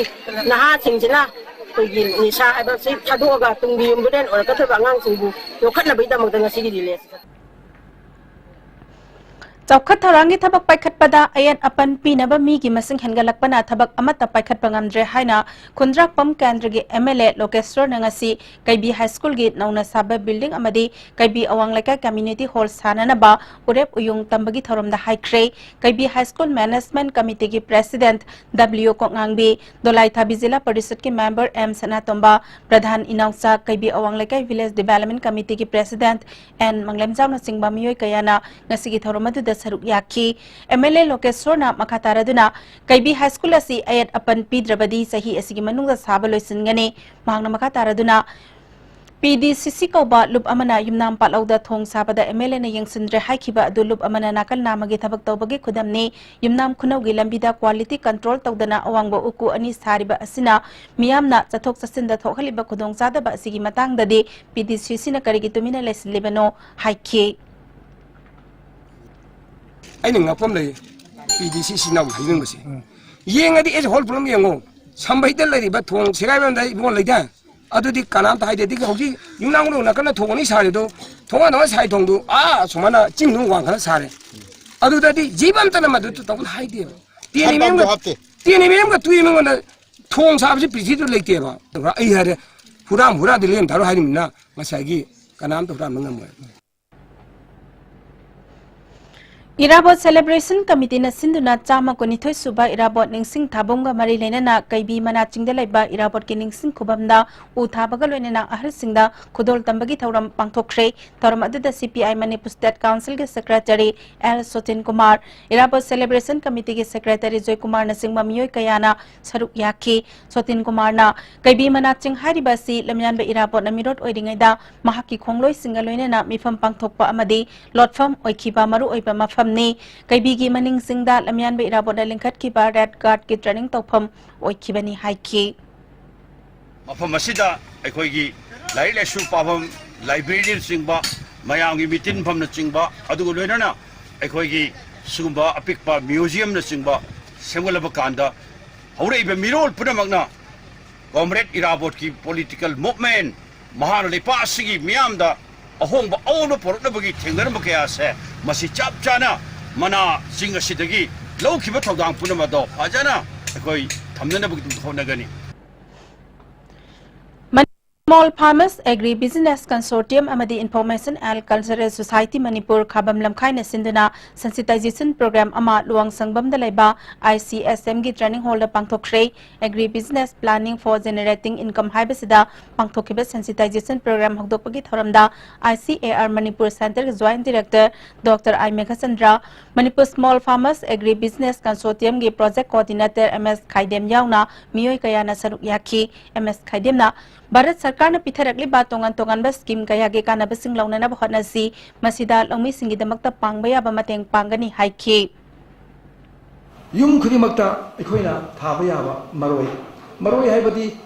ꯅꯍꯥꯁꯤꯡꯁꯤꯅ ꯑꯩꯈꯣꯏꯒꯤ ꯅꯤꯁꯥ ꯍꯥꯏꯕꯁꯤ ꯊꯥꯗꯣꯛꯑꯒ ꯇꯨꯡꯒꯤ ꯌꯨꯝꯕꯤꯔꯦꯟ ꯑꯣꯏꯔꯛꯀꯗꯧꯔꯤꯕ ꯑꯉꯥꯡꯁꯤꯡꯕꯨ ꯌꯣꯛꯈꯠꯅꯕꯒꯤꯗꯃꯛꯇ ꯉꯁꯤꯒꯤ ꯔꯤꯂꯦ ꯑꯁꯤ ꯆꯠ- ꯆꯥꯎꯈꯠ ꯊꯧꯔꯥꯡꯒꯤ ꯊꯕꯛ ꯄꯥꯏꯈꯠꯄꯗ ꯑꯌꯦꯠ ꯑꯄꯟ ꯄꯤꯅꯕ ꯃꯤꯒꯤ ꯃꯁꯤꯡ ꯍꯦꯟꯒꯠꯂꯛꯄꯅ ꯊꯕꯛ ꯑꯃꯠꯇ ꯄꯥꯏꯈꯠꯄ ꯉꯝꯗ꯭ꯔꯦ ꯍꯥꯏꯅ ꯈꯨꯟꯗ꯭ꯔꯥꯛꯄꯝ ꯀꯦꯟꯗ꯭ꯔꯒꯤ ꯑꯦꯝ ꯑꯦꯜ ꯑꯦ ꯂꯣꯀꯦꯁ꯭ꯋꯔꯅ ꯉꯁꯤ ꯀꯩꯕꯤ ꯍꯥꯏ ꯁ꯭ꯀꯨꯜꯒꯤ ꯅꯧꯅ ꯁꯥꯕ ꯕꯤꯜꯗꯤꯡ ꯑꯃꯗꯤ ꯀꯩꯕꯤ ꯑꯋꯥꯡ ꯂꯩꯀꯥꯏ ꯀꯝꯃ꯭ꯌꯨꯅꯤꯇꯤ ꯍꯣꯜ ꯁꯥꯅꯅꯕ ꯎꯔꯦꯞ ꯎꯌꯨꯡ ꯇꯝꯕꯒꯤ ꯊꯧꯔꯝꯗ ꯍꯥꯏꯈ꯭ꯔꯦ꯫ ꯀꯩꯕꯤ ꯍꯥꯏ ꯁ꯭ꯀꯨꯜ ꯃꯦꯅꯦꯖꯃꯦꯟꯠ ꯀꯃꯤꯇꯤꯒꯤ ꯄ꯭ꯔꯦꯁꯤꯗꯦꯟꯠ ꯗꯕ꯭ꯂꯤꯌꯨ ꯀꯣꯛꯉꯥꯡꯕꯤ, ꯗꯣꯂꯥꯏꯊꯥꯕꯤ ꯖꯤꯂꯥ ꯄꯔꯤꯁꯗꯀꯤ ꯃꯦꯝꯕꯔ ꯑꯦꯝ ꯁꯅꯥꯇꯣꯝꯕ, ꯄ꯭ꯔꯙꯥꯟ ꯏꯅꯥꯎꯆꯥ, ꯀꯩꯕꯤ ꯑꯋꯥꯡ ꯂꯩꯀꯥꯏ ꯚꯤꯂꯦꯖ ꯗꯤꯚꯦꯂꯞꯃꯦꯟꯠ ꯀꯃꯤꯇꯤꯒꯤ ꯄ꯭ꯔꯦꯁꯤꯗꯦꯟꯠ ꯑꯦꯟ ꯃꯪꯂꯦꯝꯖꯥꯎꯅꯆꯤꯡꯕ ꯃꯤꯑꯣꯏ ꯀꯌꯥꯅ ꯉꯁꯤꯒꯤ ꯊꯧꯔꯝ ꯑꯗꯨꯗ ꯁꯔꯨꯛ ꯌꯥꯈꯤ꯫ ꯑꯦꯝ ꯑꯦꯜ ꯑꯦ ꯂꯣꯀꯦꯁ꯭ꯋꯔꯅ ꯃꯈꯥ ꯇꯥꯔꯗꯨꯅ ꯀꯩꯕꯤ ꯍꯥꯏ ꯁ꯭ꯀꯨꯜ ꯑꯁꯤ ꯑꯌꯦꯠ ꯑꯄꯟ ꯄꯤꯗ꯭ꯔꯕꯗꯤ ꯆꯍꯤ ꯑꯁꯤꯒꯤ ꯃꯅꯨꯡꯗ ꯁꯥꯕ ꯂꯣꯏꯁꯤꯟꯒꯅꯤ꯫ ꯃꯍꯥꯛꯅ ꯃꯈꯥ ꯇꯥꯔꯗꯨꯅ ꯄꯤ ꯗꯤ ꯁꯤ ꯁꯤ ꯀꯧꯕ ꯂꯨꯞ ꯑꯃꯅ ꯌꯨꯝꯅꯥꯝ ꯄꯥꯠꯂꯧꯗ ꯊꯣꯡ ꯁꯥꯕꯗ ꯑꯦꯝ ꯑꯦꯜ ꯑꯦꯅ ꯌꯦꯡꯁꯤꯟꯗ꯭ꯔꯦ ꯍꯥꯏꯈꯤꯕ ꯑꯗꯨ ꯂꯨꯞ ꯑꯃꯅ ꯅꯥꯀꯜ ꯅꯥꯝꯃꯒꯤ ꯊꯕꯛ ꯇꯧꯕꯒꯤ ꯈꯨꯗꯝꯅꯤ꯫ ꯌꯨꯝꯅꯥꯝ ꯈꯨꯅꯧꯒꯤ ꯂꯝꯕꯤꯗ ꯀ꯭ꯋꯥꯂꯤꯇꯤ ꯀꯟꯇ꯭ꯔꯣꯜ ꯇꯧꯗꯅ ꯑꯋꯥꯡꯕ ꯎꯀꯨ ꯑꯅꯤ ꯁꯥꯔꯤꯕ ꯑꯁꯤꯅ ꯃꯤꯌꯥꯝꯅ ꯆꯠꯊꯣꯛ ꯆꯠꯁꯤꯟꯗ ꯊꯣꯛꯍꯜꯂꯤꯕ ꯈꯨꯗꯣꯡꯆꯥꯗꯕ ꯑꯁꯤꯒꯤ ꯃꯇꯥꯡꯗꯗꯤ ꯄꯤ ꯗꯤ ꯁꯤ ꯁꯤꯅ ꯀꯔꯤꯒꯤ ꯇꯨꯃꯤꯟꯅ ꯂꯩꯁꯤꯜꯂꯤꯕꯅꯣ ꯍꯥꯏꯈꯤ꯫ ꯑꯩꯅ ꯉꯛꯄ ꯑꯃ ꯂꯩ, ꯄꯤ ꯗꯤ ꯁꯤ ꯁꯤꯅ ꯍꯥꯏꯅꯤꯡꯕꯁꯦ꯫ ꯌꯦꯡꯉꯗꯤ ꯑꯦꯁ ꯍꯣꯜ ꯄꯨꯂꯞ ꯌꯦꯡꯉꯣ, ꯁꯝꯕꯩꯗ ꯂꯩꯔꯤꯕ ꯊꯣꯡ ꯁꯦꯒꯥꯏꯕꯝꯗ ꯏꯕꯣ ꯂꯩꯗꯥꯏ? ꯑꯗꯨꯗꯤ ꯀꯅꯥꯝꯇ ꯍꯥꯏꯗꯦ꯫ ꯑꯗꯒꯤ ꯍꯧꯖꯤꯛ ꯌꯨꯝꯅꯥꯝ ꯅꯥꯀꯟꯗ ꯊꯣꯡ ꯑꯅꯤ ꯁꯥꯔꯤꯗꯣ, ꯊꯣꯡꯒꯥꯟ ꯊꯣꯡꯒꯥꯟ ꯁꯥꯏ ꯊꯣꯡꯗꯨ ꯑꯥ ꯁꯨꯃꯥꯏꯅ ꯆꯤꯡꯗꯨ ꯋꯥꯡꯈꯠꯂ ꯁꯥꯔꯦ꯫ ꯑꯗꯨꯗꯗꯤ ꯖꯤꯕ ꯑꯝꯇꯅ ꯃꯗꯨ ꯇꯧꯅ ꯍꯥꯏꯗꯦꯕ꯫ ꯇꯦꯅꯤ ꯃꯌꯨꯝꯒ, ꯍꯥꯞꯇꯦ꯫ ꯇꯦꯅꯤ ꯃꯌꯨꯝꯒ ꯇꯨꯏ ꯃꯉꯣꯟꯗ ꯊꯣꯡ ꯁꯥꯕꯁꯤ ꯄ꯭ꯔꯤꯊꯤꯕꯤꯗ ꯂꯩꯇꯦꯕ꯫ ꯑꯩ ꯍꯥꯏꯔꯦ, ꯍꯨꯔꯥꯟ ꯍꯨꯔꯥꯟꯗꯤ ꯂꯦꯝ ꯊꯥꯔꯣ ꯍꯥꯏꯔꯤꯕꯅꯤꯅ ꯉꯁꯥꯏꯒꯤ ꯀꯅꯥꯝꯇ ꯍꯨꯔꯥꯟꯕ ꯉꯝꯃꯣꯏ꯫ irabot celebration committeeꯅ ꯁꯤꯟꯗꯨꯅ ꯆꯥꯝꯃ ꯀꯨꯟꯅꯤꯊꯣꯏ ꯁꯨꯕ irabot ꯅꯤꯡꯁꯤꯡ ꯊꯥꯕꯝꯒ ꯃꯔꯤ ꯂꯩꯅꯅ ꯀꯩꯕꯤ ꯃꯅꯥ ꯆꯤꯡꯗ ꯂꯩꯕ irabotꯀꯤ ꯅꯤꯡꯁꯤꯡ ꯈꯨꯕꯝꯗ ꯎ ꯊꯥꯕꯒ ꯂꯣꯏꯅꯅ ꯑꯍꯜꯁꯤꯡꯗ ꯈꯨꯗꯣꯜ ꯇꯝꯕꯒꯤ ꯊꯧꯔꯝ ꯄꯥꯡꯊꯣꯛꯈ꯭ꯔꯦ꯫ ꯊꯧꯔꯝ ꯑꯗꯨꯗ C P I Manipur State Councilꯒꯤ secretary L ꯁꯣꯇꯤꯟ Kumar, irabot celebration committeeꯒꯤ secretary ꯖꯣꯏ ꯀꯨꯃꯥꯔꯅꯆꯤꯡꯕ ꯃꯤꯑꯣꯏ ꯀꯌꯥꯅ ꯁꯔꯨꯛ ꯌꯥꯈꯤ꯫ ꯁꯣꯇꯤꯟ ꯀꯨꯃꯥꯔꯅ ꯀꯩꯕꯤ ꯃꯅꯥ ꯆꯤꯡ ꯍꯥꯏꯔꯤꯕ ꯑꯁꯤ ꯂꯝꯌꯥꯟꯕ irabotꯅ ꯃꯤꯔꯣꯠ ꯑꯣꯏꯔꯤꯉꯩꯗ ꯃꯍꯥꯛꯀꯤ ꯈꯣꯡꯂꯣꯏꯁꯤꯡꯒ ꯂꯣꯏꯅꯅ ꯃꯤꯐꯝ ꯄꯥꯡꯊꯣꯛꯄ ꯑꯃꯗꯤ ꯂꯣꯠꯐꯝ ꯑꯣꯏꯈꯤꯕ ꯃꯔꯨꯑꯣꯏꯕ ꯃꯐꯝꯅꯤ꯫ ꯀꯩꯕꯤꯒꯤ ꯃꯅꯤꯡ ꯆꯤꯡꯗ ꯂꯝꯌꯥꯟꯕ irabotꯅ ꯂꯤꯡꯈꯠꯈꯤꯕ red guardꯀꯤ training ꯇꯧꯐꯝ ꯑꯣꯏꯈꯤꯕꯅꯤ ꯍꯥꯏꯈꯤ꯫ ꯃꯐꯝ ꯑꯁꯤꯗ ꯑꯩꯈꯣꯏꯒꯤ ꯂꯥꯏꯔꯤꯛ ꯂꯥꯏꯁꯨ ꯄꯥꯐꯝ, libraryꯅꯆꯤꯡꯕ, ꯃꯌꯥꯝꯒꯤ ꯃꯤꯇꯤꯟꯐꯝꯅꯆꯤꯡꯕ, ꯑꯗꯨꯒ ꯂꯣꯏꯅꯅ ꯑꯩꯈꯣꯏꯒꯤ ꯁꯤꯒꯨꯝꯕ ꯑꯄꯤꯛꯄ museumꯅꯆꯤꯡꯕ ꯁꯦꯝꯒꯠꯂꯕ ꯀꯥꯟꯗ ꯍꯧꯔꯛꯏꯕ ꯃꯤꯔꯣꯜ ꯄꯨꯝꯅꯃꯛꯅ comrade irabotꯀꯤ political movement, ꯃꯍꯥꯛꯅ ꯂꯩꯄꯥꯛ ꯑꯁꯤꯒꯤ ꯃꯤꯌꯥꯝꯗ ꯑꯍꯣꯡꯕ ꯑꯑꯣꯟꯕ ꯄꯨꯔꯛꯅꯕꯒꯤ ꯊꯦꯡꯅꯔꯝꯕ ꯀꯌꯥꯁꯦ ꯃꯁꯤ ꯆꯞ ꯆꯥꯅ ꯃꯅꯥ ꯆꯤꯡ ꯑꯁꯤꯗꯒꯤ ꯂꯧꯈꯤꯕ ꯊꯧꯗꯥꯡ ꯄꯨꯝꯅꯃꯛ ꯑꯗꯣ ꯐꯖꯅ ꯑꯩꯈꯣꯏ ꯊꯝꯅꯅꯕꯒꯤꯗꯃꯛ ꯍꯣꯠꯅꯒꯅꯤ꯫ Small Farmers Agri Business Consortium ꯑꯃꯗꯤ Information and Cultural Society Manipur ꯈꯥꯕꯝ ꯂꯝꯈꯥꯏꯅ ꯁꯤꯟꯗꯨꯅ sensitization program ꯑꯃ ꯂꯨꯋꯥꯡꯁꯪꯕꯝꯗ ꯂꯩꯕ I C S Mꯒꯤ training hallꯗ ꯄꯥꯡꯊꯣꯛꯈ꯭ꯔꯦ꯫ Agri Business Planning for Generating Income ꯍꯥꯏꯕꯁꯤꯗ ꯄꯥꯡꯊꯣꯛꯈꯤꯕ sensitization program ꯍꯧꯗꯣꯛꯄꯒꯤ ꯊꯧꯔꯝꯗ I C A R Manipur Centreꯒꯤ Joint Director Doctor I Meghachandra, Manipur Small Farmers Agri Business Consortiumꯒꯤ Project Coordinator M S ꯈꯥꯏꯗꯦꯝ ꯌꯥꯎꯅ ꯃꯤꯑꯣꯏ ꯀꯌꯥꯅ ꯁꯔꯨꯛ ꯌꯥꯈꯤ꯫ M S ꯈꯥꯏꯗꯦꯝꯅ ꯚꯥꯔꯠ ꯁꯔꯀꯥꯔꯅ ꯄꯤꯊꯔꯛꯂꯤꯕ ꯇꯣꯉꯥꯟ ꯇꯣꯉꯥꯟꯕ scheme ꯀꯌꯥꯒꯤ ꯀꯥꯟꯅꯕꯁꯤꯡ ꯂꯧꯅꯅꯕ ꯍꯣꯠꯅꯁꯤ, ꯃꯁꯤꯗ ꯂꯧꯃꯤꯁꯤꯡꯒꯤꯗꯃꯛꯇ ꯄꯥꯡꯕ ꯌꯥꯕ ꯃꯇꯦꯡ ꯄꯥꯡꯒꯅꯤ ꯍꯥꯏꯈꯤ꯫ ꯌꯨꯝ ꯈꯨꯗꯤꯡꯃꯛꯇ ꯑꯩꯈꯣꯏꯅ ꯊꯥꯕ ꯌꯥꯕ ꯃꯔꯣꯏ, ꯃꯔꯣꯏ ꯍꯥꯏꯕꯗꯤ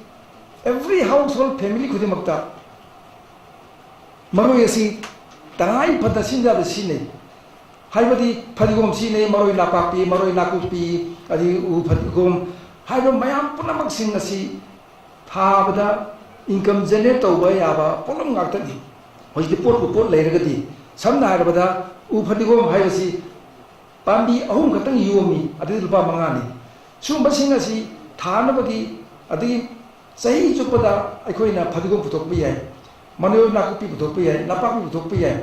every household family ꯈꯨꯗꯤꯡꯃꯛꯇ ꯃꯔꯣꯏ ꯑꯁꯤ ꯇꯉꯥꯏ ꯐꯗꯅ ꯁꯤꯖꯤꯟꯅꯕ ꯁꯤꯖꯤꯟꯅꯩ꯫ ꯍꯥꯏꯕꯗꯤ ꯐꯗꯤꯒꯣꯝ ꯁꯤꯖꯤꯟꯅꯩ, ꯃꯔꯣꯏ ꯅꯥꯄꯥꯛꯄꯤ, ꯃꯔꯣꯏ ꯅꯥꯀꯨꯞꯄꯤ, ꯑꯗꯒꯤ ꯎ ꯐꯗꯤꯒꯣꯝ ꯍꯥꯏꯕ ꯃꯌꯥꯝ ꯄꯨꯝꯅꯃꯛꯁꯤꯡ ꯑꯁꯤ ꯊꯥꯕꯗ income generate ꯇꯧꯕ ꯌꯥꯕ ꯄꯣꯠꯂꯝ ꯉꯥꯛꯇꯅꯤ꯫ ꯍꯧꯖꯤꯛꯇꯤ ꯄꯣꯠꯄꯨ ꯄꯣꯠ ꯂꯩꯔꯒꯗꯤ, ꯁꯝꯅ ꯍꯥꯏꯔꯕꯗ ꯎ ꯐꯗꯤꯒꯣꯝ ꯍꯥꯏꯕꯁꯤ ꯄꯥꯝꯕꯤ ꯑꯍꯨꯝ ꯈꯛꯇꯪ ꯌꯣꯝꯃꯤ, ꯑꯗꯨꯗꯤ ꯂꯨꯄꯥ ꯃꯉꯥꯅꯤ꯫ ꯁꯤꯒꯨꯝꯕꯁꯤꯡ ꯑꯁꯤ ꯊꯥꯅꯕꯒꯤ, ꯑꯗꯒꯤ ꯆꯍꯤ ꯆꯨꯞꯄꯗ ꯑꯩꯈꯣꯏꯅ ꯐꯗꯤꯒꯣꯝ ꯄꯨꯊꯣꯛꯄ ꯌꯥꯏ, ꯃꯅꯣꯏ ꯅꯥꯀꯨꯞꯄꯤ ꯄꯨꯊꯣꯛꯄ ꯌꯥꯏ, ꯅꯄꯥꯛꯄꯤ ꯄꯨꯊꯣꯛꯄ ꯌꯥꯏ꯫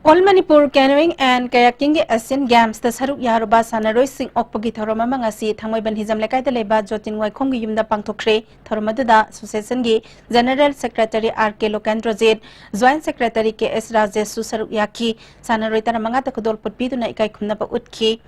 All Manipur Canoeing and Kayakingꯒꯤ Asian Gamesꯇ ꯁꯔꯨꯛ ꯌꯥꯔꯨꯕ ꯁꯥꯟꯅꯔꯣꯏꯁꯤꯡ ꯑꯣꯛꯄꯒꯤ ꯊꯧꯔꯝ ꯑꯃ ꯉꯁꯤ ꯊꯥꯡꯃꯩꯕꯟ ꯍꯤꯖꯝ ꯂꯩꯀꯥꯏꯗ ꯂꯩꯕ ꯖꯣꯇꯤꯟ ꯋꯥꯏꯈꯣꯝꯒꯤ ꯌꯨꯝꯗ ꯄꯥꯡꯊꯣꯛꯈ꯭ꯔꯦ꯫ ꯊꯧꯔꯝ ꯑꯗꯨꯗ associationꯒꯤ General Secretary R K ꯂꯣꯀꯦꯟꯗ꯭ꯔꯣꯖꯤꯠ, Joint Secretary K S ꯔꯥꯖꯦꯁꯁꯨ ꯁꯔꯨꯛ ꯌꯥꯈꯤ꯫ ꯁꯥꯟꯅꯔꯣꯏ ꯇꯔꯥꯃꯉꯥꯗ ꯈꯨꯗꯣꯜ ꯄꯣꯠ ꯄꯤꯗꯨꯅ ꯏꯀꯥꯏ ꯈꯨꯝꯅꯕ ꯎꯠꯈꯤ꯫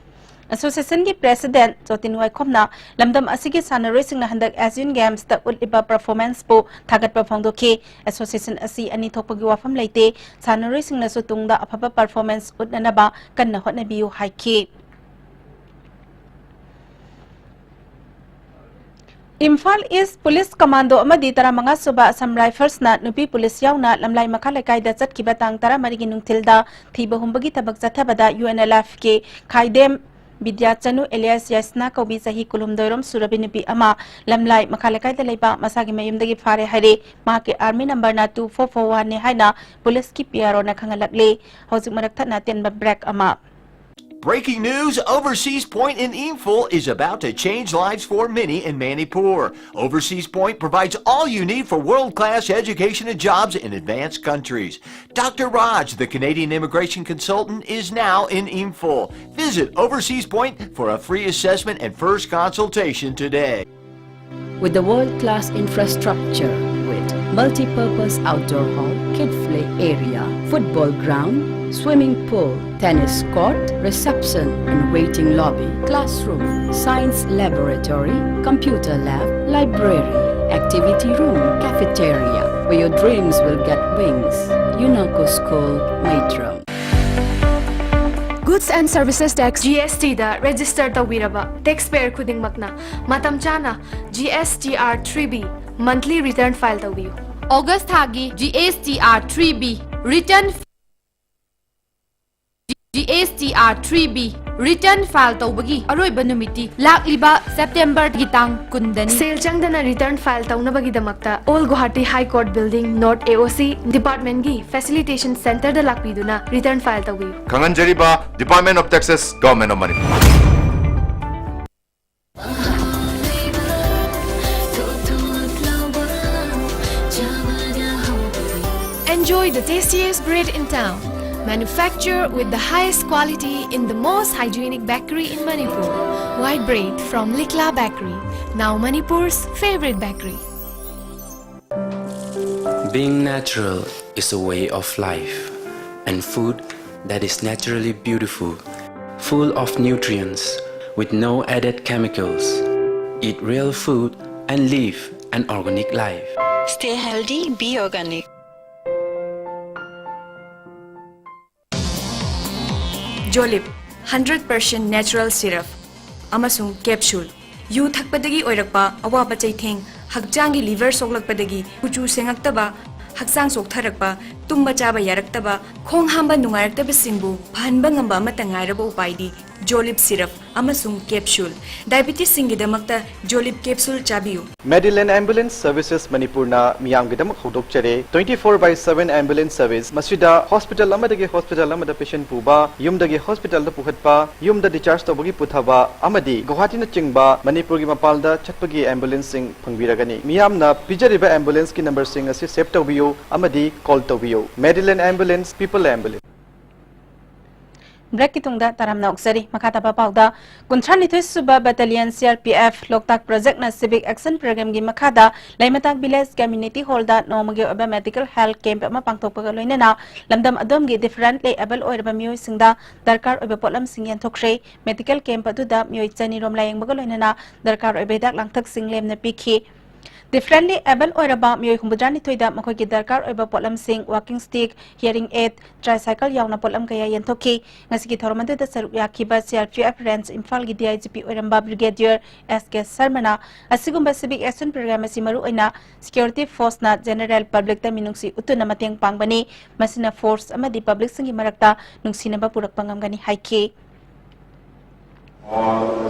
Associationꯒꯤ President ꯖꯣꯇꯤꯟ ꯋꯥꯏꯈꯣꯝꯅ ꯂꯝꯗꯝ ꯑꯁꯤꯒꯤ ꯁꯥꯟꯅꯔꯣꯏꯁꯤꯡꯅ ꯍꯟꯗꯛ Asian Gamesꯇ ꯎꯠꯂꯤꯕ performanceꯄꯨ ꯊꯥꯒꯠꯄ ꯐꯣꯡꯗꯣꯛꯈꯤ꯫ Association ꯑꯁꯤ ꯑꯅꯤ ꯊꯣꯛꯄꯒꯤ ꯋꯥꯐꯝ ꯂꯩꯇꯦ, ꯁꯥꯟꯅꯔꯣꯏꯁꯤꯡꯅꯁꯨ ꯇꯨꯡꯗ ꯑꯐꯕ performance ꯎꯠꯅꯅꯕ ꯀꯟꯅ ꯍꯣꯠꯅꯕꯤꯌꯨ ꯍꯥꯏꯈꯤ꯫ ꯏꯝꯐꯥꯜ East Police Commando ꯑꯃꯗꯤ ꯇꯔꯥꯃꯉꯥ ꯁꯨꯕ Assam Riflesꯅ ꯅꯨꯄꯤ police ꯌꯥꯎꯅ ꯂꯝꯂꯥꯏ ꯃꯈꯥ ꯂꯩꯀꯥꯏꯗ ꯆꯠꯈꯤꯕ ꯇꯥꯡ ꯇꯔꯥꯃꯔꯤꯒꯤ ꯅꯨꯡꯊꯤꯜꯗ ꯊꯤꯕ ꯍꯨꯝꯕꯒꯤ ꯊꯕꯛ ꯆꯠꯊꯕꯗ UNLFꯀꯤ ꯈꯥꯏꯗꯦꯝ ꯕꯤꯗ꯭ꯌꯥꯆꯅꯨ alias ꯌꯥꯏꯁꯅꯥ ꯀꯧꯕꯤ ꯆꯍꯤ ꯀꯨꯟꯍꯨꯝꯗꯣꯏꯔꯣꯝ ꯁꯨꯔꯕꯤ ꯅꯨꯄꯤ ꯑꯃ ꯂꯝꯂꯥꯏ ꯃꯈꯥ ꯂꯩꯀꯥꯏꯗ ꯂꯩꯕ ꯃꯁꯥꯒꯤ ꯃꯌꯨꯝꯗꯒꯤ ꯐꯥꯔꯦ ꯍꯥꯏꯔꯦ꯫ ꯃꯍꯥꯛꯀꯤ army numberꯅ two four four oneꯅꯤ ꯍꯥꯏꯅ policeꯀꯤ PROꯅ ꯈꯪꯍꯜꯂꯛꯂꯤ꯫ ꯍꯧꯖꯤꯛ ꯃꯔꯛ ꯊꯠꯅ ꯑꯇꯦꯟꯕ break ꯑꯃ꯫ Breaking news, Overseas Point in Imphal is about to change lives for many in Manipur. Overseas Point provides all you need for world-class education and jobs in advanced countries. Doctor Raj, the Canadian immigration consultant, is now in Imphal. Visit Overseas Point for a free assessment and first consultation today. With a world-class infrastructure with multi-purpose outdoor hall, kid play area, football ground, swimming pool, tennis court, reception and waiting lobby, classroom, science laboratory, computer lab, library, activity room, cafeteria, where your dreams will get wings. UNACO School, Maitram. Goods and Services Tax, GSTꯗ register ꯇꯧꯕꯤꯔꯕ taxpayer ꯈꯨꯗꯤꯡꯃꯛꯅ ꯃꯇꯝ ꯆꯥꯅ GSTR three B monthly return file ꯇꯧꯕꯤꯌꯨ꯫ August ꯊꯥꯒꯤ GSTR three B return GSTR three B return file ꯇꯧꯕꯒꯤ ꯑꯔꯣꯏꯕ ꯅꯨꯃꯤꯠꯇꯤ ꯂꯥꯛꯂꯤꯕ Septemberꯒꯤ ꯇꯥꯡ ꯀꯨꯟꯗꯅꯤ꯫ ꯁꯦꯜ ꯆꯪꯗꯅ return file ꯇꯧꯅꯕꯒꯤꯗꯃꯛꯇ All Guwahati High Court Building, North AOC departmentꯀꯤ facilitation centreꯗ ꯂꯥꯛꯄꯤꯗꯨꯅ return file ꯇꯧꯕꯤꯌꯨ꯫ ꯈꯪꯍꯟꯖꯔꯤꯕ Department of Taxes, Government of Manipur. Enjoy the tastiest bread in town. Manufactured with the highest quality in the most hygienic bakery in Manipur. White bread from Likla Bakery, now Manipur's favorite bakery. Being natural is a way of life, and food that is naturally beautiful, full of nutrients, with no added chemicals. Eat real food and live an organic life. Stay healthy, be organic. Jolip hundred percent natural syrup ꯑꯃꯁꯨꯡ capsule. ꯌꯨ ꯊꯛꯄꯗꯒꯤ ꯑꯣꯏꯔꯛꯄ ꯑꯋꯥꯕ ꯆꯩꯊꯦꯡ, ꯍꯛꯆꯥꯡꯒꯤ liver ꯁꯣꯛꯂꯛꯄꯗꯒꯤ ꯀꯨꯆꯨ ꯁꯦꯡꯉꯛꯇꯕ, ꯍꯛꯆꯥꯡ ꯆꯣꯛꯊꯔꯛꯄ, ꯇꯨꯝꯕ ꯆꯥꯕ ꯌꯥꯔꯛꯇꯕ, ꯈꯣꯡ ꯍꯥꯝꯕ ꯅꯨꯡꯉꯥꯏꯔꯛꯇꯕꯁꯤꯡꯕꯨ ꯐꯍꯟꯕ ꯉꯝꯕ ꯑꯃꯠꯇ ꯉꯥꯏꯔꯕ ꯎꯄꯥꯏꯗꯤ ꯖꯣꯂꯤꯞ ꯁꯤꯔꯞ ꯑꯃꯁꯨꯡ ꯀꯦꯞꯁꯨꯜ꯫ ꯗꯥꯏꯕꯤꯇꯤꯁꯁꯤꯡꯒꯤꯗꯃꯛꯇ ꯖꯣꯂꯤꯞ ꯀꯦꯞꯁꯨꯜ ꯆꯥꯕꯤꯌꯨ꯫ Medilane Ambulance Services ꯃꯅꯤꯄꯨꯔꯅ ꯃꯤꯌꯥꯝꯒꯤꯗꯃꯛ ꯍꯧꯗꯣꯛꯆꯔꯦ꯫ Twenty four by seven ambulance service꯫ ꯃꯁꯤꯗ ꯍꯣꯁꯄꯤꯇꯥꯜ ꯑꯃꯗꯒꯤ ꯍꯣꯁꯄꯤꯇꯥꯜ ꯑꯃꯗ ꯄꯦꯁꯦꯟ ꯄꯨꯕ, ꯌꯨꯝꯗꯒꯤ ꯍꯣꯁꯄꯤꯇꯥꯜꯗ ꯄꯨꯈꯠꯄ, ꯌꯨꯝꯗ ꯗꯤꯆꯥꯔꯖ ꯇꯧꯕꯒꯤ ꯄꯨꯊꯕ ꯑꯃꯗꯤ ꯒꯨꯋꯥꯍꯥꯇꯤꯅꯆꯤꯡꯕ ꯃꯅꯤꯄꯨꯔꯒꯤ ꯃꯄꯥꯟꯗ ꯆꯠꯄꯒꯤ ꯑꯦꯝꯕꯨꯂꯦꯟꯁꯁꯤꯡ ꯐꯪꯕꯤꯔꯒꯅꯤ꯫ ꯃꯤꯌꯥꯝꯅ ꯄꯤꯖꯔꯤꯕ ꯑꯦꯝꯕꯨꯂꯦꯟꯁꯀꯤ ꯅꯝꯕꯔꯁꯤꯡ ꯑꯁꯤ ꯁꯦꯚ ꯇꯧꯕꯤꯌꯨ ꯑꯃꯗꯤ ꯀꯣꯜ ꯇꯧꯕꯤꯌꯨ꯫ Medilane Ambulance, People Ambulance꯫ ꯕ꯭ꯔꯦꯛꯀꯤ ꯇꯨꯡꯗ ꯇꯔꯥꯝꯅ ꯑꯣꯛꯆꯔꯤ꯫ ꯃꯈꯥ ꯇꯥꯕ ꯄꯥꯎꯗ, ꯀꯨꯟꯊ꯭ꯔꯥ ꯅꯤꯊꯣꯏ ꯁꯨꯕ ꯕꯦꯇꯥꯂꯤꯌꯟ ꯁꯤ ꯑꯥꯔ ꯄꯤ ꯑꯦꯐ ꯂꯣꯛꯇꯥꯛ ꯄ꯭ꯔꯣꯖꯦꯛꯅ ꯁꯤꯚꯤꯛ ꯑꯦꯛꯁꯟ ꯄ꯭ꯔꯣꯒ꯭ꯔꯥꯝꯒꯤ ꯃꯈꯥꯗ ꯂꯩꯃꯇꯥꯛ ꯚꯤꯂꯦꯖ ꯀꯝꯃ꯭ꯌꯨꯅꯤꯇꯤ ꯍꯣꯜꯗ ꯅꯣꯡꯃꯒꯤ ꯑꯣꯏꯕ ꯃꯦꯗꯤꯀꯦꯜ ꯍꯦꯜꯊ ꯀꯦꯝꯞ ꯑꯃ ꯄꯥꯡꯊꯣꯛꯄꯒ ꯂꯣꯏꯅꯅ ꯂꯝꯗꯝ ꯑꯗꯣꯝꯒꯤ ꯗꯤꯐꯔꯦꯟꯠꯂꯤ ꯑꯦꯕꯜ ꯑꯣꯏꯔꯕ ꯃꯤꯑꯣꯏꯁꯤꯡꯗ ꯗꯔꯀꯥꯔ ꯑꯣꯏꯕ ꯄꯣꯠꯂꯝꯁꯤꯡ ꯌꯦꯟꯊꯣꯛꯈ꯭ꯔꯦ꯫ ꯃꯦꯗꯤꯀꯦꯜ ꯀꯦꯝꯞ ꯑꯗꯨꯗ ꯃꯤꯑꯣꯏ ꯆꯅꯤ ꯔꯣꯝ ꯂꯥꯌꯦꯡꯕꯒ ꯂꯣꯏꯅꯅ ꯗꯔꯀꯥꯔ ꯑꯣꯏꯕ ꯍꯤꯗꯥꯛ ꯂꯥꯡꯊꯛꯁꯤꯡ ꯂꯦꯝꯅ ꯄꯤꯈꯤ꯫ ꯗꯤꯐꯔꯦꯟꯠꯂꯤ ꯑꯦꯕꯜ ꯑꯣꯏꯔꯕ ꯃꯤꯑꯣꯏ ꯍꯨꯝꯐꯨꯇꯔꯥ ꯅꯤꯊꯣꯏꯗ ꯃꯈꯣꯏꯒꯤ ꯗꯔꯀꯥꯔ ꯑꯣꯏꯕ ꯄꯣꯠꯂꯝꯁꯤꯡ, ꯋꯥꯀꯤꯡ ꯁ꯭ꯇꯤꯛ, ꯍꯤꯌꯔꯤꯡ ꯑꯦꯗ, ꯇ꯭ꯔꯥꯏꯁꯥꯏꯀꯜ ꯌꯥꯎꯅ ꯄꯣꯠꯂꯝ ꯀꯌꯥ ꯌꯦꯟꯊꯣꯛꯈꯤ꯫ ꯉꯁꯤꯒꯤ ꯊꯧꯔꯝ ꯑꯗꯨꯗ ꯁꯔꯨꯛ ꯌꯥꯈꯤꯕ C R P F range ꯏꯝꯐꯥꯜꯒꯤ ꯗꯤ ꯑꯥꯏ ꯖꯤ ꯄꯤ ꯑꯣꯏꯔꯝꯕ ꯕ꯭ꯔꯤꯒꯦꯗꯤꯌꯔ ꯑꯦꯁ ꯀꯦ ꯁꯔꯃꯅ ꯑꯁꯤꯒꯨꯝꯕ ꯁꯤꯚꯤꯛ ꯑꯦꯛꯁꯟ ꯄ꯭ꯔꯣꯒ꯭ꯔꯥꯝ ꯑꯁꯤ ꯃꯔꯨꯑꯣꯏꯅ ꯁꯦꯀ꯭ꯌꯨꯔꯤꯇꯤ ꯐꯣꯔꯁꯅ ꯖꯦꯅꯔꯦꯜ ꯄꯕ꯭ꯂꯤꯛꯇ ꯃꯤꯅꯨꯡꯁꯤ ꯎꯠꯇꯨꯅ ꯃꯇꯦꯡ ꯄꯥꯡꯕꯅꯤ꯫ ꯃꯁꯤꯅ ꯐꯣꯔꯁ ꯑꯃꯗꯤ ꯄꯕ꯭ꯂꯤꯛꯁꯤꯡꯒꯤ ꯃꯔꯛꯇ ꯅꯨꯡꯁꯤꯅꯕ ꯄꯨꯔꯛꯄ ꯉꯝꯒꯅꯤ ꯍꯥꯏꯈꯤ꯫ और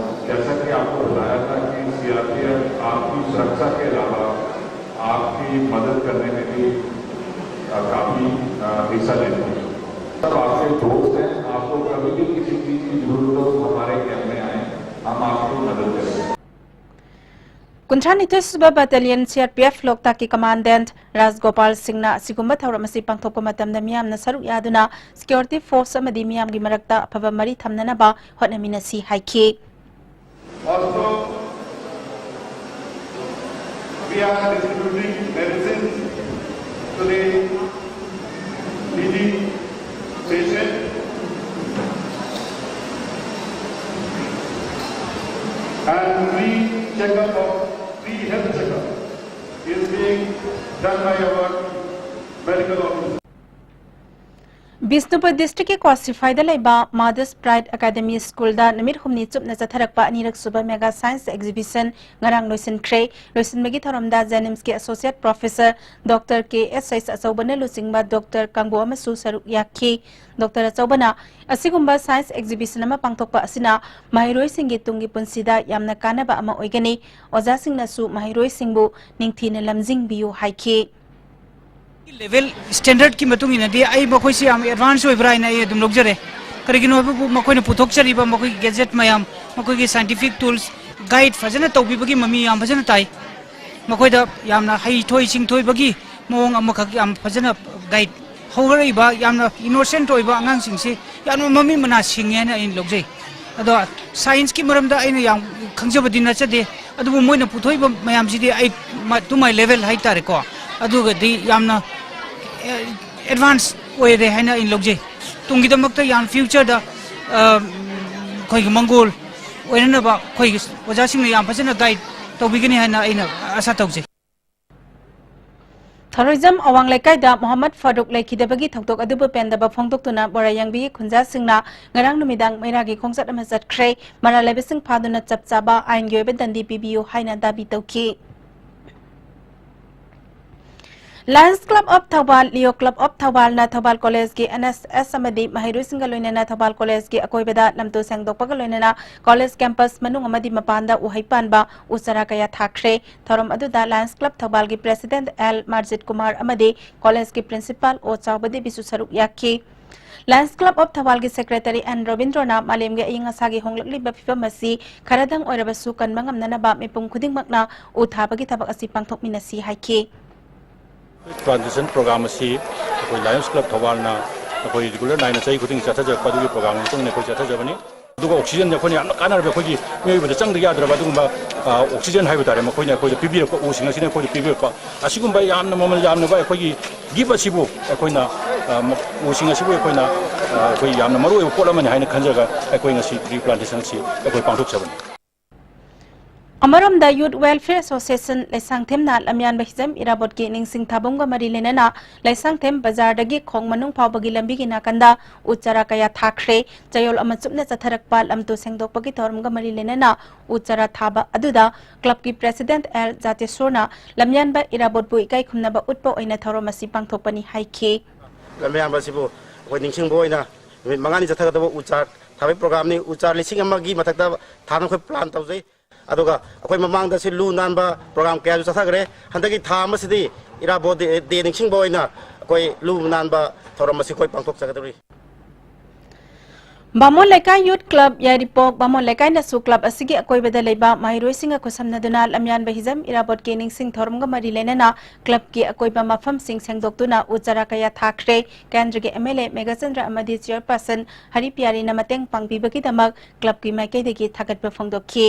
जैसा कि आपको बताया था कि सीआरपीएफ आपकी सुरक्षा के अलावा आपकी मदद करने में भी अ, काफी अ, हिस्सा लेती है। सब आपके दोस्त हैं, आपको कभी भी किसी चीज की जरूरत हो, हमारे कैंप में आए, हम आपकी मदद करेंगे। ꯀꯨꯟꯊ꯭ꯔꯥ ꯅꯤꯊꯣꯏ ꯁꯨꯕ Battalion C R P F ꯂꯣꯛꯇꯥꯛꯀꯤ Commandant ꯔꯥꯖꯒꯣꯄꯥꯜ ꯁꯤꯡꯅ ꯑꯁꯤꯒꯨꯝꯕ ꯊꯧꯔꯝ ꯑꯁꯤ ꯄꯥꯡꯊꯣꯛꯄ ꯃꯇꯝꯗ ꯃꯤꯌꯥꯝꯅ ꯁꯔꯨꯛ ꯌꯥꯗꯨꯅ security force ꯑꯃꯗꯤ ꯃꯤꯌꯥꯝꯒꯤ ꯃꯔꯛꯇ ꯑꯐꯕ ꯃꯔꯤ ꯊꯝꯅꯅꯕ ꯍꯣꯠꯅꯃꯤꯟꯅꯁꯤ ꯍꯥꯏꯈꯤ꯫ Also, we are distributing medicines to the needy patient and free checkup of, free health checkup is being done by our medical officer. Bishnupur districtꯀꯤ ꯀ꯭ꯋꯥꯁꯤꯐꯥꯏꯗ ꯂꯩꯕ Mother's Pride Academy Schoolꯗ ꯅꯨꯃꯤꯠ ꯍꯨꯝꯅꯤ ꯆꯨꯞꯅ ꯆꯠꯊꯔꯛꯄ ꯑꯅꯤꯔꯛ ꯁꯨꯕ Mega Science Exhibition ꯉꯔꯥꯡ ꯂꯣꯏꯁꯤꯟꯈ꯭ꯔꯦ꯫ ꯂꯣꯏꯁꯤꯟꯕꯒꯤ ꯊꯧꯔꯝꯗ JNIMSꯀꯤ Associate Professor Doctor K S H ꯑꯆꯧꯕꯅ ꯂꯨꯆꯤꯡꯕ Doctor ꯀꯥꯡꯕꯨ ꯑꯃꯁꯨ ꯁꯔꯨꯛ ꯌꯥꯈꯤ꯫ Doctor ꯑꯆꯧꯕꯅ ꯑꯁꯤꯒꯨꯝꯕ Science Exhibition ꯑꯃ ꯄꯥꯡꯊꯣꯛꯄ ꯑꯁꯤꯅ ꯃꯍꯩꯔꯣꯏꯁꯤꯡꯒꯤ ꯇꯨꯡꯒꯤ ꯄꯨꯟꯁꯤꯗ ꯌꯥꯝꯅ ꯀꯥꯟꯅꯕ ꯑꯃ ꯑꯣꯏꯒꯅꯤ꯫ ꯑꯣꯖꯥꯁꯤꯡꯅꯁꯨ ꯃꯍꯩꯔꯣꯏꯁꯤꯡꯕꯨ ꯅꯤꯡꯊꯤꯅ ꯂꯝꯖꯤꯡꯕꯤꯌꯨ ꯍꯥꯏꯈꯤ꯫ Level standardꯀꯤ ꯃꯇꯨꯡ ꯏꯟꯅꯗꯤ ꯑꯩ ꯃꯈꯣꯏꯁꯤ ꯌꯥꯝ advance ꯑꯣꯏꯕ꯭ꯔꯥ ꯍꯥꯏꯅ ꯑꯩ ꯑꯗꯨꯝ ꯂꯧꯖꯔꯦ꯫ ꯀꯔꯤꯒꯤꯅꯣ ꯍꯥꯏꯕꯕꯨ ꯃꯈꯣꯏꯅ ꯄꯨꯊꯣꯛꯆꯔꯤꯕ ꯃꯈꯣꯏꯒꯤ gadget ꯃꯌꯥꯝ, ꯃꯈꯣꯏꯒꯤ scientific tools, guide ꯐꯖꯅ ꯇꯧꯕꯤꯕꯒꯤ ꯃꯃꯤ ꯌꯥꯝ ꯐꯖꯅ ꯇꯥꯏ꯫ ꯃꯈꯣꯏꯗ ꯌꯥꯝꯅ ꯍꯩꯊꯣꯏ ꯁꯤꯡꯊꯣꯏꯕꯒꯤ ꯃꯑꯣꯡ ꯑꯃꯈꯛ ꯌꯥꯝ ꯐꯖꯅ guide, ꯍꯧꯒꯠꯂꯛꯏꯕ ꯌꯥꯝꯅ innocent ꯑꯣꯏꯕ ꯑꯉꯥꯡꯁꯤꯡꯁꯤ ꯌꯥꯝꯅ ꯃꯃꯤꯠ ꯃꯅꯥ ꯁꯤꯡꯉꯦ ꯍꯥꯏꯅ ꯑꯩꯅ ꯂꯧꯖꯩ꯫ ꯑꯗꯣ scienceꯀꯤ ꯃꯔꯝꯗ ꯑꯩꯅ ꯌꯥꯝ ꯈꯪꯖꯕꯗꯤ ꯅꯠꯆꯗꯦ, ꯑꯗꯨꯕꯨ ꯃꯣꯏꯅ ꯄꯨꯊꯣꯛꯏꯕ ꯃꯌꯥꯝꯁꯤꯗꯤ ꯑꯩ ꯃ-, to my level ꯍꯥꯏꯇꯥꯔꯦꯀꯣ, ꯑꯗꯨꯒꯗꯤ ꯌꯥꯝꯅ, ꯑꯦ, advance ꯑꯣꯏꯔꯦ ꯍꯥꯏꯅ ꯑꯩꯅ ꯂꯧꯖꯩ꯫ ꯇꯨꯡꯒꯤꯗꯃꯛꯇ ꯌꯥꯝ futureꯗ, ꯑ, ꯑꯩꯈꯣꯏꯒꯤ ꯃꯪꯒꯣꯜ ꯑꯣꯏꯅꯅꯕ ꯑꯩꯈꯣꯏꯒꯤ ꯑꯣꯖꯥꯁꯤꯡꯅ ꯌꯥꯝ ꯐꯖꯅ guide ꯇꯧꯕꯤꯒꯅꯤ ꯍꯥꯏꯅ ꯑꯩꯅ ꯑꯥꯁꯥ ꯇꯧꯖꯩ꯫ ꯊꯧꯔꯣꯏꯖꯝ ꯑꯋꯥꯡ ꯂꯩꯀꯥꯏꯗ ꯃꯣꯍꯝꯃꯗ ꯐꯥꯔꯨꯛ ꯂꯩꯈꯤꯗꯕꯒꯤ ꯊꯧꯗꯣꯛ ꯑꯗꯨꯕꯨ ꯄꯦꯟꯗꯕ ꯐꯣꯡꯗꯣꯛꯇꯨꯅ ꯕꯣꯔꯥꯌꯥꯡꯕꯤꯒꯤ ꯈꯨꯟꯖꯥꯁꯤꯡꯅ ꯉꯔꯥꯡ ꯅꯨꯃꯤꯗꯥꯡ ꯃꯩꯔꯥꯒꯤ ꯈꯣꯡꯆꯠ ꯑꯃ ꯆꯠꯈ꯭ꯔꯦ꯫ ꯃꯔꯥꯜ ꯂꯩꯕꯁꯤꯡ ꯐꯥꯗꯨꯅ ꯆꯞ ꯆꯥꯕ ꯑꯥꯏꯟꯒꯤ ꯑꯣꯏꯕ ꯗꯟꯗꯤ ꯄꯤꯕꯤꯌꯨ ꯍꯥꯏꯅ ꯗꯥꯕꯤ ꯇꯧꯈꯤ꯫ Lions Club of Thoubal, Leo Club of ꯊꯧꯕꯥꯜꯅ Thoubal ꯀꯣꯂꯦꯖꯀꯤ N S S ꯑꯃꯗꯤ ꯃꯍꯩꯔꯣꯏꯁꯤꯡꯒ ꯂꯣꯏꯅꯅ ꯊꯧꯕꯥꯜ ꯀꯣꯂꯦꯖꯀꯤ ꯑꯀꯣꯏꯕꯗ ꯂꯝꯇꯨ ꯁꯦꯡꯗꯣꯛꯄꯒ ꯂꯣꯏꯅꯅ ꯀꯣꯂꯦꯖ campus ꯃꯅꯨꯡ ꯑꯃꯗꯤ ꯃꯄꯥꯟꯗ ꯎꯍꯩ ꯄꯥꯟꯕ ꯎ ꯆꯥꯔꯥ ꯀꯌꯥ ꯊꯥꯈ꯭ꯔꯦ꯫ ꯊꯧꯔꯝ ꯑꯗꯨꯗ Lions Club ꯊꯧꯕꯥꯜꯒꯤ President L Marjit Kumar ꯑꯃꯗꯤ ꯀꯣꯂꯦꯖꯀꯤ Principal ꯑꯣ ꯆꯥꯎꯕ ꯗꯦꯕꯤꯁꯨ ꯁꯔꯨꯛ ꯌꯥꯈꯤ꯫ Lions Club of ꯊꯧꯕꯥꯜꯒꯤ Secretary ꯑꯦꯟ ꯔꯣꯕꯤꯟꯗ꯭ꯔꯣꯅ ꯃꯥꯂꯦꯝꯒꯤ ꯑꯏꯪ ꯑꯁꯥꯒꯤ ꯍꯣꯡꯂꯛꯂꯤꯕ ꯐꯤꯕꯝ ꯑꯁꯤ ꯈꯔꯗꯪ ꯑꯣꯏꯔꯕꯁꯨ ꯀꯟꯕ ꯉꯝꯅꯅꯕ ꯃꯤꯄꯨꯝ ꯈꯨꯗꯤꯡꯃꯛꯅ ꯎ ꯊꯥꯕꯒꯤ ꯊꯕꯛ ꯑꯁꯤ ꯄꯥꯡꯊꯣꯛꯃꯤꯟꯅꯁꯤ ꯍꯥꯏꯈꯤ꯫ Plantation program ꯑꯁꯤ ꯑꯩꯈꯣꯏ Lions Club ꯊꯧꯕꯥꯜꯅ ꯑꯩꯈꯣꯏ regular ꯅꯥꯏꯅ ꯆꯍꯤ ꯈꯨꯗꯤꯡꯒꯤ ꯆꯠꯊꯖꯔꯛꯄ ꯑꯗꯨꯒꯤ program ꯒꯤ ꯃꯇꯨꯡ ꯏꯟꯅ ꯑꯩꯈꯣꯏ ꯆꯠꯊꯖꯕꯅꯤ꯫ ꯑꯗꯨꯒ oxygen ꯁꯦ ꯑꯩꯈꯣꯏꯅ ꯌꯥꯝꯅ ꯀꯥꯟꯅꯔꯕ ꯑꯩꯈꯣꯏꯒꯤ ꯃꯤꯑꯣꯏꯕꯗ ꯆꯪꯗ ꯌꯥꯗ꯭ꯔꯕ ꯑꯗꯨꯒꯨꯝꯕ oxygen ꯍꯥꯏꯕ ꯇꯥꯔꯦ, ꯃꯈꯣꯏꯅ ꯑꯩꯈꯣꯏꯗ ꯄꯤꯕꯤꯔꯛꯄ, ꯎꯁꯤꯡ ꯑꯁꯤꯅ ꯑꯩꯈꯣꯏꯗ ꯄꯤꯕꯤꯔꯛꯄ ꯑꯁꯤꯒꯨꯝꯕ ꯌꯥꯝꯅ ꯃꯃꯜ ꯌꯥꯝꯂꯕ ꯑꯩꯈꯣꯏꯒꯤ gift ꯑꯁꯤꯕꯨ ꯑꯩꯈꯣꯏꯅ ꯎꯁꯤꯡ ꯑꯁꯤꯕꯨ ꯑꯩꯈꯣꯏꯅ ꯑꯩꯈꯣꯏ ꯌꯥꯝꯅ ꯃꯔꯨ ꯑꯣꯏꯕ ꯄꯣꯠ ꯑꯃꯅꯤ ꯍꯥꯏꯅ ꯈꯟꯖꯔꯒ ꯑꯩꯈꯣꯏ ꯉꯁꯤ tree plantation ꯑꯁꯤ ꯑꯩꯈꯣꯏ ꯄꯥꯡꯊꯣꯛꯆꯕꯅꯤ꯫ ꯑꯃꯔꯣꯝꯗ Youth Welfare Association ꯂꯩꯁꯥꯡꯊꯦꯝꯅ ꯂꯝꯌꯥꯟꯕ ꯍꯤꯖꯝ ꯏꯔꯥꯕꯣꯠꯀꯤ ꯅꯤꯡꯁꯤꯡ ꯊꯥꯕꯝꯒ ꯃꯔꯤ ꯂꯩꯅꯅ ꯂꯩꯁꯥꯡꯊꯦꯝ ꯕꯖꯥꯔꯗꯒꯤ ꯈꯣꯡ ꯃꯅꯨꯡ ꯐꯥꯎꯕꯒꯤ ꯂꯝꯕꯤꯒꯤ ꯅꯥꯀꯟꯗ ꯎ ꯆꯥꯔꯥ ꯀꯌꯥ ꯊꯥꯈ꯭ꯔꯦ꯫ ꯆꯌꯣꯜ ꯑꯃ ꯆꯨꯞꯅ ꯆꯠꯊꯔꯛꯄ ꯂꯝꯇꯨ ꯁꯦꯡꯗꯣꯛꯄꯒꯤ ꯊꯧꯔꯝꯒ ꯃꯔꯤ ꯂꯩꯅꯅ ꯎ ꯆꯥꯔꯥ ꯊꯥꯕ ꯑꯗꯨꯗ club ꯀꯤ president ꯑꯦꯜ ꯖꯥꯇꯦꯁꯣꯔꯅ ꯂꯝꯌꯥꯟꯕ ꯏꯔꯥꯕꯣꯠꯄꯨ ꯏꯀꯥꯏ ꯈꯨꯝꯅꯕ ꯎꯠꯄ ꯑꯣꯏꯅ ꯊꯧꯔꯝ ꯑꯁꯤ ꯄꯥꯡꯊꯣꯛꯄꯅꯤ ꯍꯥꯏꯈꯤ꯫ ꯂꯝꯌꯥꯟꯕ ꯑꯁꯤꯕꯨ ꯑꯩꯈꯣꯏ ꯅꯤꯡꯁꯤꯡꯕ ꯑꯣꯏꯅ ꯅꯨꯃꯤꯠ ꯃꯉꯥꯅꯤ ꯆꯠꯊꯒꯗꯕ ꯎ ꯆꯥꯔ ꯊꯥꯕꯒꯤ program ꯅꯤ꯫ ꯎ ꯆꯥꯔ ꯂꯤꯁꯤꯡ ꯑꯃꯒꯤ ꯃꯊꯛꯇ ꯊꯥꯅꯕ ꯑꯩꯈꯣꯏ plan ꯇꯧꯖꯩ꯫ ꯑꯗꯨꯒ ꯑꯩꯈꯣꯏ ꯃꯃꯥꯡꯗ ꯁꯤ ꯂꯨ ꯅꯥꯟꯕ program ꯀꯌꯥꯁꯨ ꯆꯠꯊꯈ꯭ꯔꯦ꯫ ꯍꯟꯗꯛꯀꯤ ꯊꯥ ꯑꯃꯁꯤꯗꯤ ꯏꯔꯥꯕꯣꯠ day ꯅꯤꯡꯁꯤꯡꯕ ꯑꯣꯏꯅ ꯑꯩꯈꯣꯏ ꯂꯨ ꯅꯥꯟꯕ ꯊꯧꯔꯝ ꯑꯁꯤ ꯑꯩꯈꯣꯏ ꯄꯥꯡꯊꯣꯛꯆꯒꯗꯧꯔꯤ꯫ ꯕꯥꯃꯣꯟ ꯂꯩꯀꯥꯏ Youth Club ꯌꯥꯏꯔꯤꯄꯣꯛ ꯕꯥꯃꯣꯟ ꯂꯩꯀꯥꯏꯅꯁꯨ club ꯑꯁꯤꯒꯤ ꯑꯀꯣꯏꯕꯗ ꯂꯩꯕ ꯃꯍꯩꯔꯣꯏꯁꯤꯡꯒ ꯈꯨꯠꯁꯝꯅꯗꯨꯅ ꯂꯝꯌꯥꯟꯕ ꯍꯤꯖꯝ ꯏꯔꯥꯕꯣꯠꯀꯤ ꯅꯤꯡꯁꯤꯡ ꯊꯧꯔꯝꯒ ꯃꯔꯤ ꯂꯩꯅꯅ club ꯀꯤ ꯑꯀꯣꯏꯕ ꯃꯐꯝꯁꯤꯡ ꯁꯦꯡꯗꯣꯛꯇꯨꯅ ꯎ ꯆꯥꯔꯥ ꯀꯌꯥ ꯊꯥꯈ꯭ꯔꯦ꯫ ꯀꯦꯟꯗ꯭ꯔꯒꯤ MLA ꯃꯦꯘꯆꯟꯗ꯭ꯔ ꯑꯃꯗꯤ chairperson ꯍꯔꯤꯄꯤꯌꯥꯔꯤꯅ ꯃꯇꯦꯡ ꯄꯥꯡꯕꯤꯕꯒꯤꯗꯃꯛ club ꯀꯤ ꯃꯥꯏꯀꯩꯗꯒꯤ ꯊꯥꯒꯠꯄ ꯐꯣꯡꯗꯣꯛꯈꯤ꯫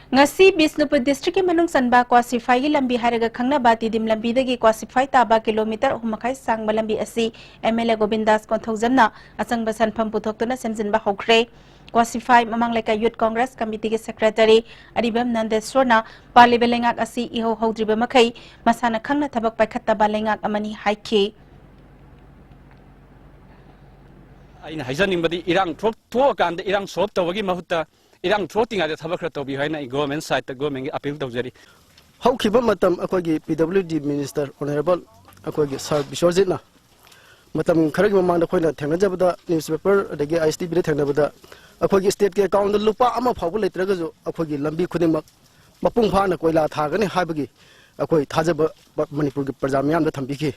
ꯉꯁꯤ ꯕꯤꯁꯅꯨꯄꯨꯔ district ꯀꯤ ꯃꯅꯨꯡ ꯆꯟꯕ ꯀ꯭ꯋꯥꯁꯤꯐꯥꯏꯒꯤ ꯂꯝꯕꯤ ꯍꯥꯏꯔꯒ ꯈꯪꯅꯕ ꯇꯤꯗꯤꯝ ꯂꯝꯕꯤꯗꯒꯤ ꯀ꯭ꯋꯥꯁꯤꯐꯥꯏ ꯇꯥꯕ kilometre ꯑꯍꯨꯝ ꯃꯈꯥꯏ ꯁꯥꯡꯕ ꯂꯝꯕꯤ ꯑꯁꯤ MLA ꯒꯣꯕꯤꯟꯗꯥꯁ ꯀꯣꯟꯊꯧꯖꯝꯅ ꯑꯆꯪꯕ ꯁꯦꯟꯐꯝ ꯄꯨꯊꯣꯛꯇꯨꯅ ꯁꯦꯝꯖꯤꯟꯕ ꯍꯧꯈ꯭ꯔꯦ꯫ ꯀ꯭ꯋꯥꯁꯤꯐꯥꯏ ꯃꯃꯥꯡ ꯂꯩꯀꯥꯏ Youth Congress Committee ꯒꯤ Secretary ꯑꯔꯤꯕꯝ ꯅꯟꯗꯦꯁꯣꯔꯅ ꯄꯥꯜꯂꯤꯕ ꯂꯩꯉꯥꯛ ꯑꯁꯤ ꯏꯍꯧ ꯍꯧꯗ꯭ꯔꯤꯕ ꯃꯈꯩ ꯃꯁꯥꯅ ꯈꯪꯅ ꯊꯕꯛ ꯄꯥꯏꯈꯠꯇꯕ ꯂꯩꯉꯥꯛ ꯑꯃꯅꯤ ꯍꯥꯏꯈꯤ꯫ ꯑꯩꯅ ꯍꯥꯏꯖꯅꯤꯡꯕꯗꯤ ꯏꯔꯥꯡ ꯊꯣꯛ-, ꯊꯣꯛꯑꯀꯥꯟꯗ ꯏꯔꯥꯡ solve ꯇꯧꯕꯒꯤ ꯃꯍꯨꯠꯇ ꯏꯔꯥꯡ ꯊꯣꯛꯇ꯭ꯔꯤꯉꯩꯗ ꯊꯕꯛ ꯈꯔ ꯇꯧꯕꯤꯌꯨ ꯍꯥꯏꯅ ꯑꯩ government side ꯇ government ꯀꯤ appeal ꯇꯧꯖꯔꯤ꯫ ꯍꯧꯈꯤꯕ ꯃꯇꯝ ꯑꯩꯈꯣꯏꯒꯤ PWD minister honourable ꯑꯩꯈꯣꯏꯒꯤ sir ꯕꯤꯁ꯭ꯋꯖꯤꯠꯅ ꯃꯇꯝ ꯈꯔꯒꯤ ꯃꯃꯥꯡꯗ ꯑꯩꯈꯣꯏꯅ ꯊꯦꯡꯅꯖꯕꯗ newspaper ꯑꯗꯒꯤ ISTV ꯗ ꯊꯦꯡꯅꯕꯗ ꯑꯩꯈꯣꯏꯒꯤ state ꯀꯤ account ꯗ ꯂꯨꯄꯥ ꯑꯃ ꯐꯥꯎꯕ ꯂꯩꯇ꯭ꯔꯒꯁꯨ ꯑꯩꯈꯣꯏꯒꯤ ꯂꯝꯕꯤ ꯈꯨꯗꯤꯡꯃꯛ ꯃꯄꯨꯡ ꯐꯥꯅ ꯀꯣꯏꯂꯥ ꯊꯥꯒꯅꯤ ꯍꯥꯏꯕꯒꯤ ꯑꯩꯈꯣꯏ ꯊꯥꯖꯕ ꯄ-, ꯃꯅꯤꯄꯨꯔꯒꯤ ꯄ꯭ꯔꯖꯥ ꯃꯤꯌꯥꯝꯗ ꯊꯝꯕꯤꯈꯤ꯫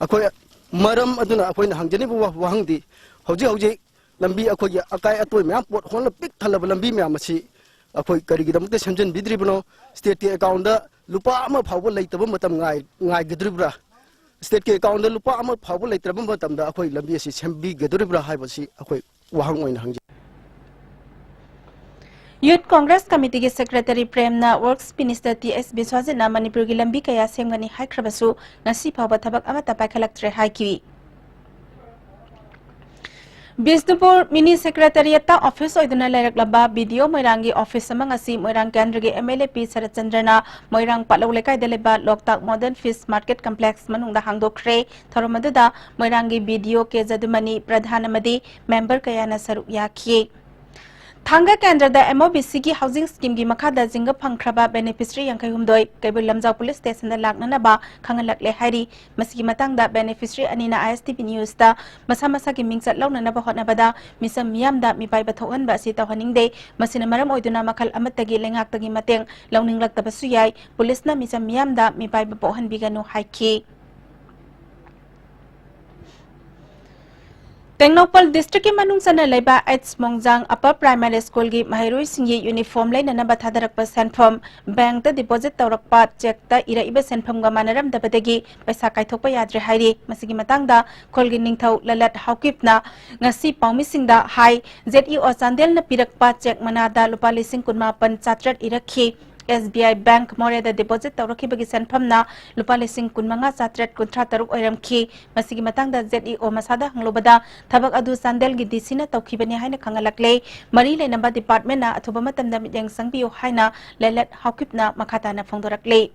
ꯑꯩꯈꯣꯏ ꯃꯔꯝ ꯑꯗꯨꯅ ꯑꯩꯈꯣꯏꯅ ꯍꯪꯖꯅꯤꯡꯕ ꯋꯥ-, ꯋꯥꯍꯪꯗꯤ, ꯍꯧꯖꯤꯛ ꯍꯧꯖꯤꯛ ꯂꯝꯕꯤ ꯑꯩꯈꯣꯏꯒꯤ ꯑꯀꯥꯏ ꯑꯇꯣꯏ ꯃꯌꯥꯝ ꯄꯣꯠ ꯍꯣꯟꯂ ꯄꯤꯛ ꯊꯜꯂꯕ ꯂꯝꯕꯤ ꯃꯌꯥꯝ ꯑꯁꯤ ꯑꯩꯈꯣꯏ ꯀꯔꯤꯒꯤꯗꯃꯛꯇ ꯁꯦꯝꯖꯤꯟꯕꯤꯗ꯭ꯔꯤꯕꯅꯣ? State ꯀꯤ account ꯗ ꯂꯨꯄꯥ ꯑꯃ ꯐꯥꯎꯕ ꯂꯩꯇꯕ ꯃꯇꯝ ꯉꯥꯏ-, ꯉꯥꯏꯒꯗꯧꯔꯤꯕ꯭ꯔꯥ? State ꯀꯤ account ꯗ ꯂꯨꯄꯥ ꯑꯃ ꯐꯥꯎꯕ ꯂꯩꯇ꯭ꯔꯕ ꯃꯇꯝꯗ ꯑꯩꯈꯣꯏ ꯂꯝꯕꯤ ꯑꯁꯤ ꯁꯦꯝꯕꯤꯒꯗꯧꯔꯤꯕ꯭ꯔꯥ ꯍꯥꯏꯕꯁꯤ ꯑꯩꯈꯣꯏ ꯋꯥꯍꯪ ꯑꯣꯏꯅ ꯍꯪꯖꯩ꯫ Youth Congress Committee ꯒꯤ Secretary ꯄ꯭ꯔꯦꯝꯅ Works Minister ꯇꯤ ꯑꯦꯁ ꯕꯤꯁ꯭ꯋꯥꯖꯤꯠꯅ ꯃꯅꯤꯄꯨꯔꯒꯤ ꯂꯝꯕꯤ ꯀꯌꯥ ꯁꯦꯝꯒꯅꯤ ꯍꯥꯏꯈ꯭ꯔꯕꯁꯨ ꯉꯁꯤ ꯐꯥꯎꯕ ꯊꯕꯛ ꯑꯃꯠꯇ ꯄꯥꯏꯈꯠꯂꯛꯇ꯭ꯔꯦ ꯍꯥꯏꯈꯤ꯫ ꯕꯤꯁꯅꯨꯄꯨꯔ Mini Secretariat ꯇ office ꯑꯣꯏꯗꯨꯅ ꯂꯩꯔꯛꯂꯕ ꯕꯤ ꯗꯤ ꯑꯣ ꯃꯣꯏꯔꯥꯡꯒꯤ office ꯑꯃ ꯉꯁꯤ ꯃꯣꯏꯔꯥꯡ ꯀꯦꯟꯗ꯭ꯔꯒꯤ ꯑꯦꯝ ꯑꯦꯜ ꯑꯦ ꯄꯤ ꯁꯔꯠꯆꯟꯗ꯭ꯔꯅ ꯃꯣꯏꯔꯥꯡ ꯄꯥꯠꯂꯧ ꯂꯩꯀꯥꯏꯗ ꯂꯩꯕ ꯂꯣꯛꯇꯥꯛ Modern Fish Market Complex ꯃꯅꯨꯡꯗ ꯍꯥꯡꯗꯣꯛꯈ꯭ꯔꯦ꯫ ꯊꯧꯔꯝ ꯑꯗꯨꯗ ꯃꯣꯏꯔꯥꯡꯒꯤ ꯕꯤ ꯗꯤ ꯑꯣ ꯀꯦ ꯖꯗꯨꯃꯅꯤ ꯄ꯭ꯔꯙꯥꯟ ꯑꯃꯗꯤ member ꯀꯌꯥꯅ ꯁꯔꯨꯛ ꯌꯥꯈꯤ꯫ ꯊꯥꯡꯒ ꯀꯦꯟꯗ꯭ꯔꯗ ꯑꯦꯝ ꯑꯣ ꯕꯤ ꯁꯤ ꯒꯤ housing scheme ꯒꯤ ꯃꯈꯥꯗ ꯖꯤꯡꯒ ꯐꯪꯈ꯭ꯔꯕ beneficiary ꯌꯥꯡꯈꯩ ꯍꯨꯝꯗꯣꯏ ꯀꯩꯕꯨꯜ ꯂꯝꯖꯥꯎ police station ꯗ ꯂꯥꯛꯅꯅꯕ ꯈꯪꯍꯜꯂꯛꯂꯦ ꯍꯥꯏꯔꯤ꯫ ꯃꯁꯤꯒꯤ ꯃꯇꯥꯡꯗ beneficiary ꯑꯅꯤꯅ ꯑꯥꯏ ꯑꯦꯁ ꯇꯤ ꯚꯤ news ꯇ ꯃꯁꯥ ꯃꯁꯥꯒꯤ ꯃꯤꯡꯆꯠ ꯂꯧꯅꯅꯕ ꯍꯣꯠꯅꯕꯗ ꯃꯤꯆꯝ ꯃꯤꯌꯥꯝꯗ ꯃꯤꯄꯥꯏꯕ ꯊꯣꯛꯍꯟꯕ ꯑꯁꯤ ꯇꯧꯍꯟꯅꯤꯡꯗꯦ꯫ ꯃꯁꯤꯅ ꯃꯔꯝ ꯑꯣꯏꯗꯨꯅ ꯃꯈꯜ ꯑꯃꯠꯇꯒꯤ ꯂꯩꯉꯥꯛꯇꯒꯤ ꯃꯇꯦꯡ ꯂꯧꯅꯤꯡꯂꯛꯇꯕꯁꯨ ꯌꯥꯏ꯫ Police ꯅ ꯃꯤꯆꯝ ꯃꯤꯌꯥꯝꯗ ꯃꯤꯄꯥꯏꯕ ꯄꯣꯛꯍꯟꯕꯤꯒꯅꯨ ꯍꯥꯏꯈꯤ꯫ ꯇꯦꯡꯅꯧꯄꯜ district ꯀꯤ ꯃꯅꯨꯡ ꯆꯟꯅ ꯂꯩꯕ ꯑꯩꯆ ꯃꯣꯡꯖꯥꯡ Upper Primary School ꯒꯤ ꯃꯍꯩꯔꯣꯏꯁꯤꯡꯒꯤ uniform ꯂꯩꯅꯅꯕ ꯊꯥꯗꯔꯛꯄ ꯁꯦꯟꯐꯝ bank ꯇ deposit ꯇꯧꯔꯛꯄ cheque ꯇ ꯏꯔꯛꯏꯕ ꯁꯦꯟꯐꯝꯒ ꯃꯥꯟꯅꯔꯝꯗꯕꯗꯒꯤ ꯄꯩꯁꯥ ꯀꯥꯏꯊꯣꯛꯄ ꯌꯥꯗ꯭ꯔꯦ ꯍꯥꯏꯔꯤ꯫ ꯃꯁꯤꯒꯤ ꯃꯇꯥꯡꯗ ꯈꯨꯜꯒꯤ ꯅꯤꯡꯊꯧ ꯂꯂꯠ ꯍꯥꯎꯀꯤꯞꯅ ꯉꯁꯤ ꯄꯥꯎꯃꯤꯁꯤꯡꯗ ꯍꯥꯏ꯫ ꯖꯦꯠ ꯏ ꯑꯣ ꯆꯥꯟꯗꯦꯜꯅ ꯄꯤꯔꯛꯄ cheque ꯃꯅꯥꯗ ꯂꯨꯄꯥ ꯂꯤꯁꯤꯡ ꯀꯨꯟꯃꯥꯄꯟ ꯆꯥꯇ꯭ꯔꯦꯠ ꯏꯔꯛꯈꯤ꯫ ꯑꯦꯁ ꯕꯤ ꯑꯥꯏ Bank ꯃꯣꯔꯦꯗ deposit ꯇꯧꯔꯛꯈꯤꯕꯒꯤ ꯁꯦꯟꯐꯝꯅ ꯂꯨꯄꯥ ꯂꯤꯁꯤꯡ ꯀꯨꯟꯃꯉꯥ ꯆꯥꯇ꯭ꯔꯦꯠ ꯀꯨꯟꯊ꯭ꯔꯥ ꯇꯔꯨꯛ ꯑꯣꯏꯔꯝꯈꯤ꯫ ꯃꯁꯤꯒꯤ ꯃꯇꯥꯡꯗ ꯖꯦꯠ ꯏ ꯑꯣ ꯃꯁꯥꯗ ꯍꯪꯂꯨꯕꯗ ꯊꯕꯛ ꯑꯗꯨ ꯆꯥꯟꯗꯦꯜꯒꯤ ꯗꯤ ꯁꯤꯅ ꯇꯧꯈꯤꯕꯅꯤ ꯍꯥꯏꯅ ꯈꯪꯍꯜꯂꯛꯂꯦ꯫ ꯃꯔꯤ ꯂꯩꯅꯕ department ꯅ ꯑꯊꯨꯕ ꯃꯇꯝꯗ ꯃꯤꯠꯌꯦꯡ ꯆꯪꯕꯤꯌꯨ ꯍꯥꯏꯅ ꯂꯂꯠ ꯍꯥꯎꯀꯤꯞꯅ ꯃꯈꯥ ꯇꯥꯅ ꯐꯣꯡꯗꯣꯔꯛꯂꯤ꯫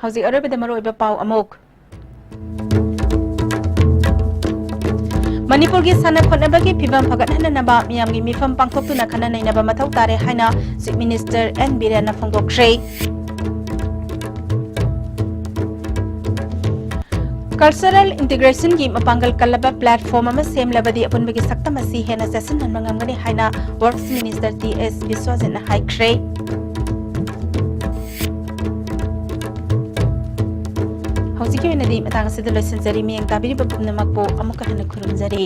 ꯍꯧꯖꯤꯛ ꯑꯔꯣꯏꯕꯗ ꯃꯔꯨꯑꯣꯏꯕ ꯄꯥꯎ ꯑꯃꯨꯛ꯫ ꯃꯅꯤꯄꯨꯔꯒꯤ ꯁꯥꯟꯅ ꯈꯣꯠꯅꯕꯒꯤ ꯐꯤꯕꯝ ꯐꯒꯠꯍꯟꯅꯅꯕ ꯃꯤꯌꯥꯝꯒꯤ ꯃꯤꯐꯝ ꯄꯥꯡꯊꯣꯛꯇꯨꯅ ꯈꯟꯅ ꯅꯩꯅꯕ ꯃꯊꯧ ꯇꯥꯔꯦ ꯍꯥꯏꯅ Chief Minister ꯑꯦꯟ ꯕꯤꯔꯦꯟꯅ ꯐꯣꯡꯗꯣꯛꯈ꯭ꯔꯦ꯫ Cultural integration ꯒꯤ ꯃꯄꯥꯡꯒꯜ ꯀꯜꯂꯕ platform ꯑꯃ ꯁꯦꯝꯂꯕꯗꯤ ꯑꯄꯨꯟꯕꯒꯤ ꯁꯛꯇꯝ ꯑꯁꯤ ꯍꯦꯟꯅ ꯆꯦꯠꯁꯤꯟꯍꯟꯕ ꯉꯝꯒꯅꯤ ꯍꯥꯏꯅ Works Minister ꯇꯤ ꯑꯦꯁ ꯕꯤꯁ꯭ꯋꯥꯖꯤꯠꯅ ꯍꯥꯏꯈ꯭ꯔꯦ꯫ ꯍꯧꯖꯤꯛꯀꯤ ꯑꯣꯏꯅꯗꯤ ꯃꯇꯥꯡ ꯑꯁꯤꯗ ꯂꯣꯏꯁꯤꯟꯖꯔꯤ꯫ ꯃꯤꯠꯌꯦꯡ ꯇꯥꯕꯤꯔꯤꯕ ꯄꯨꯝꯅꯃꯛꯄꯨ ꯑꯃꯨꯛꯀ ꯍꯟꯅ ꯈꯨꯔꯨꯝꯖꯔꯤ꯫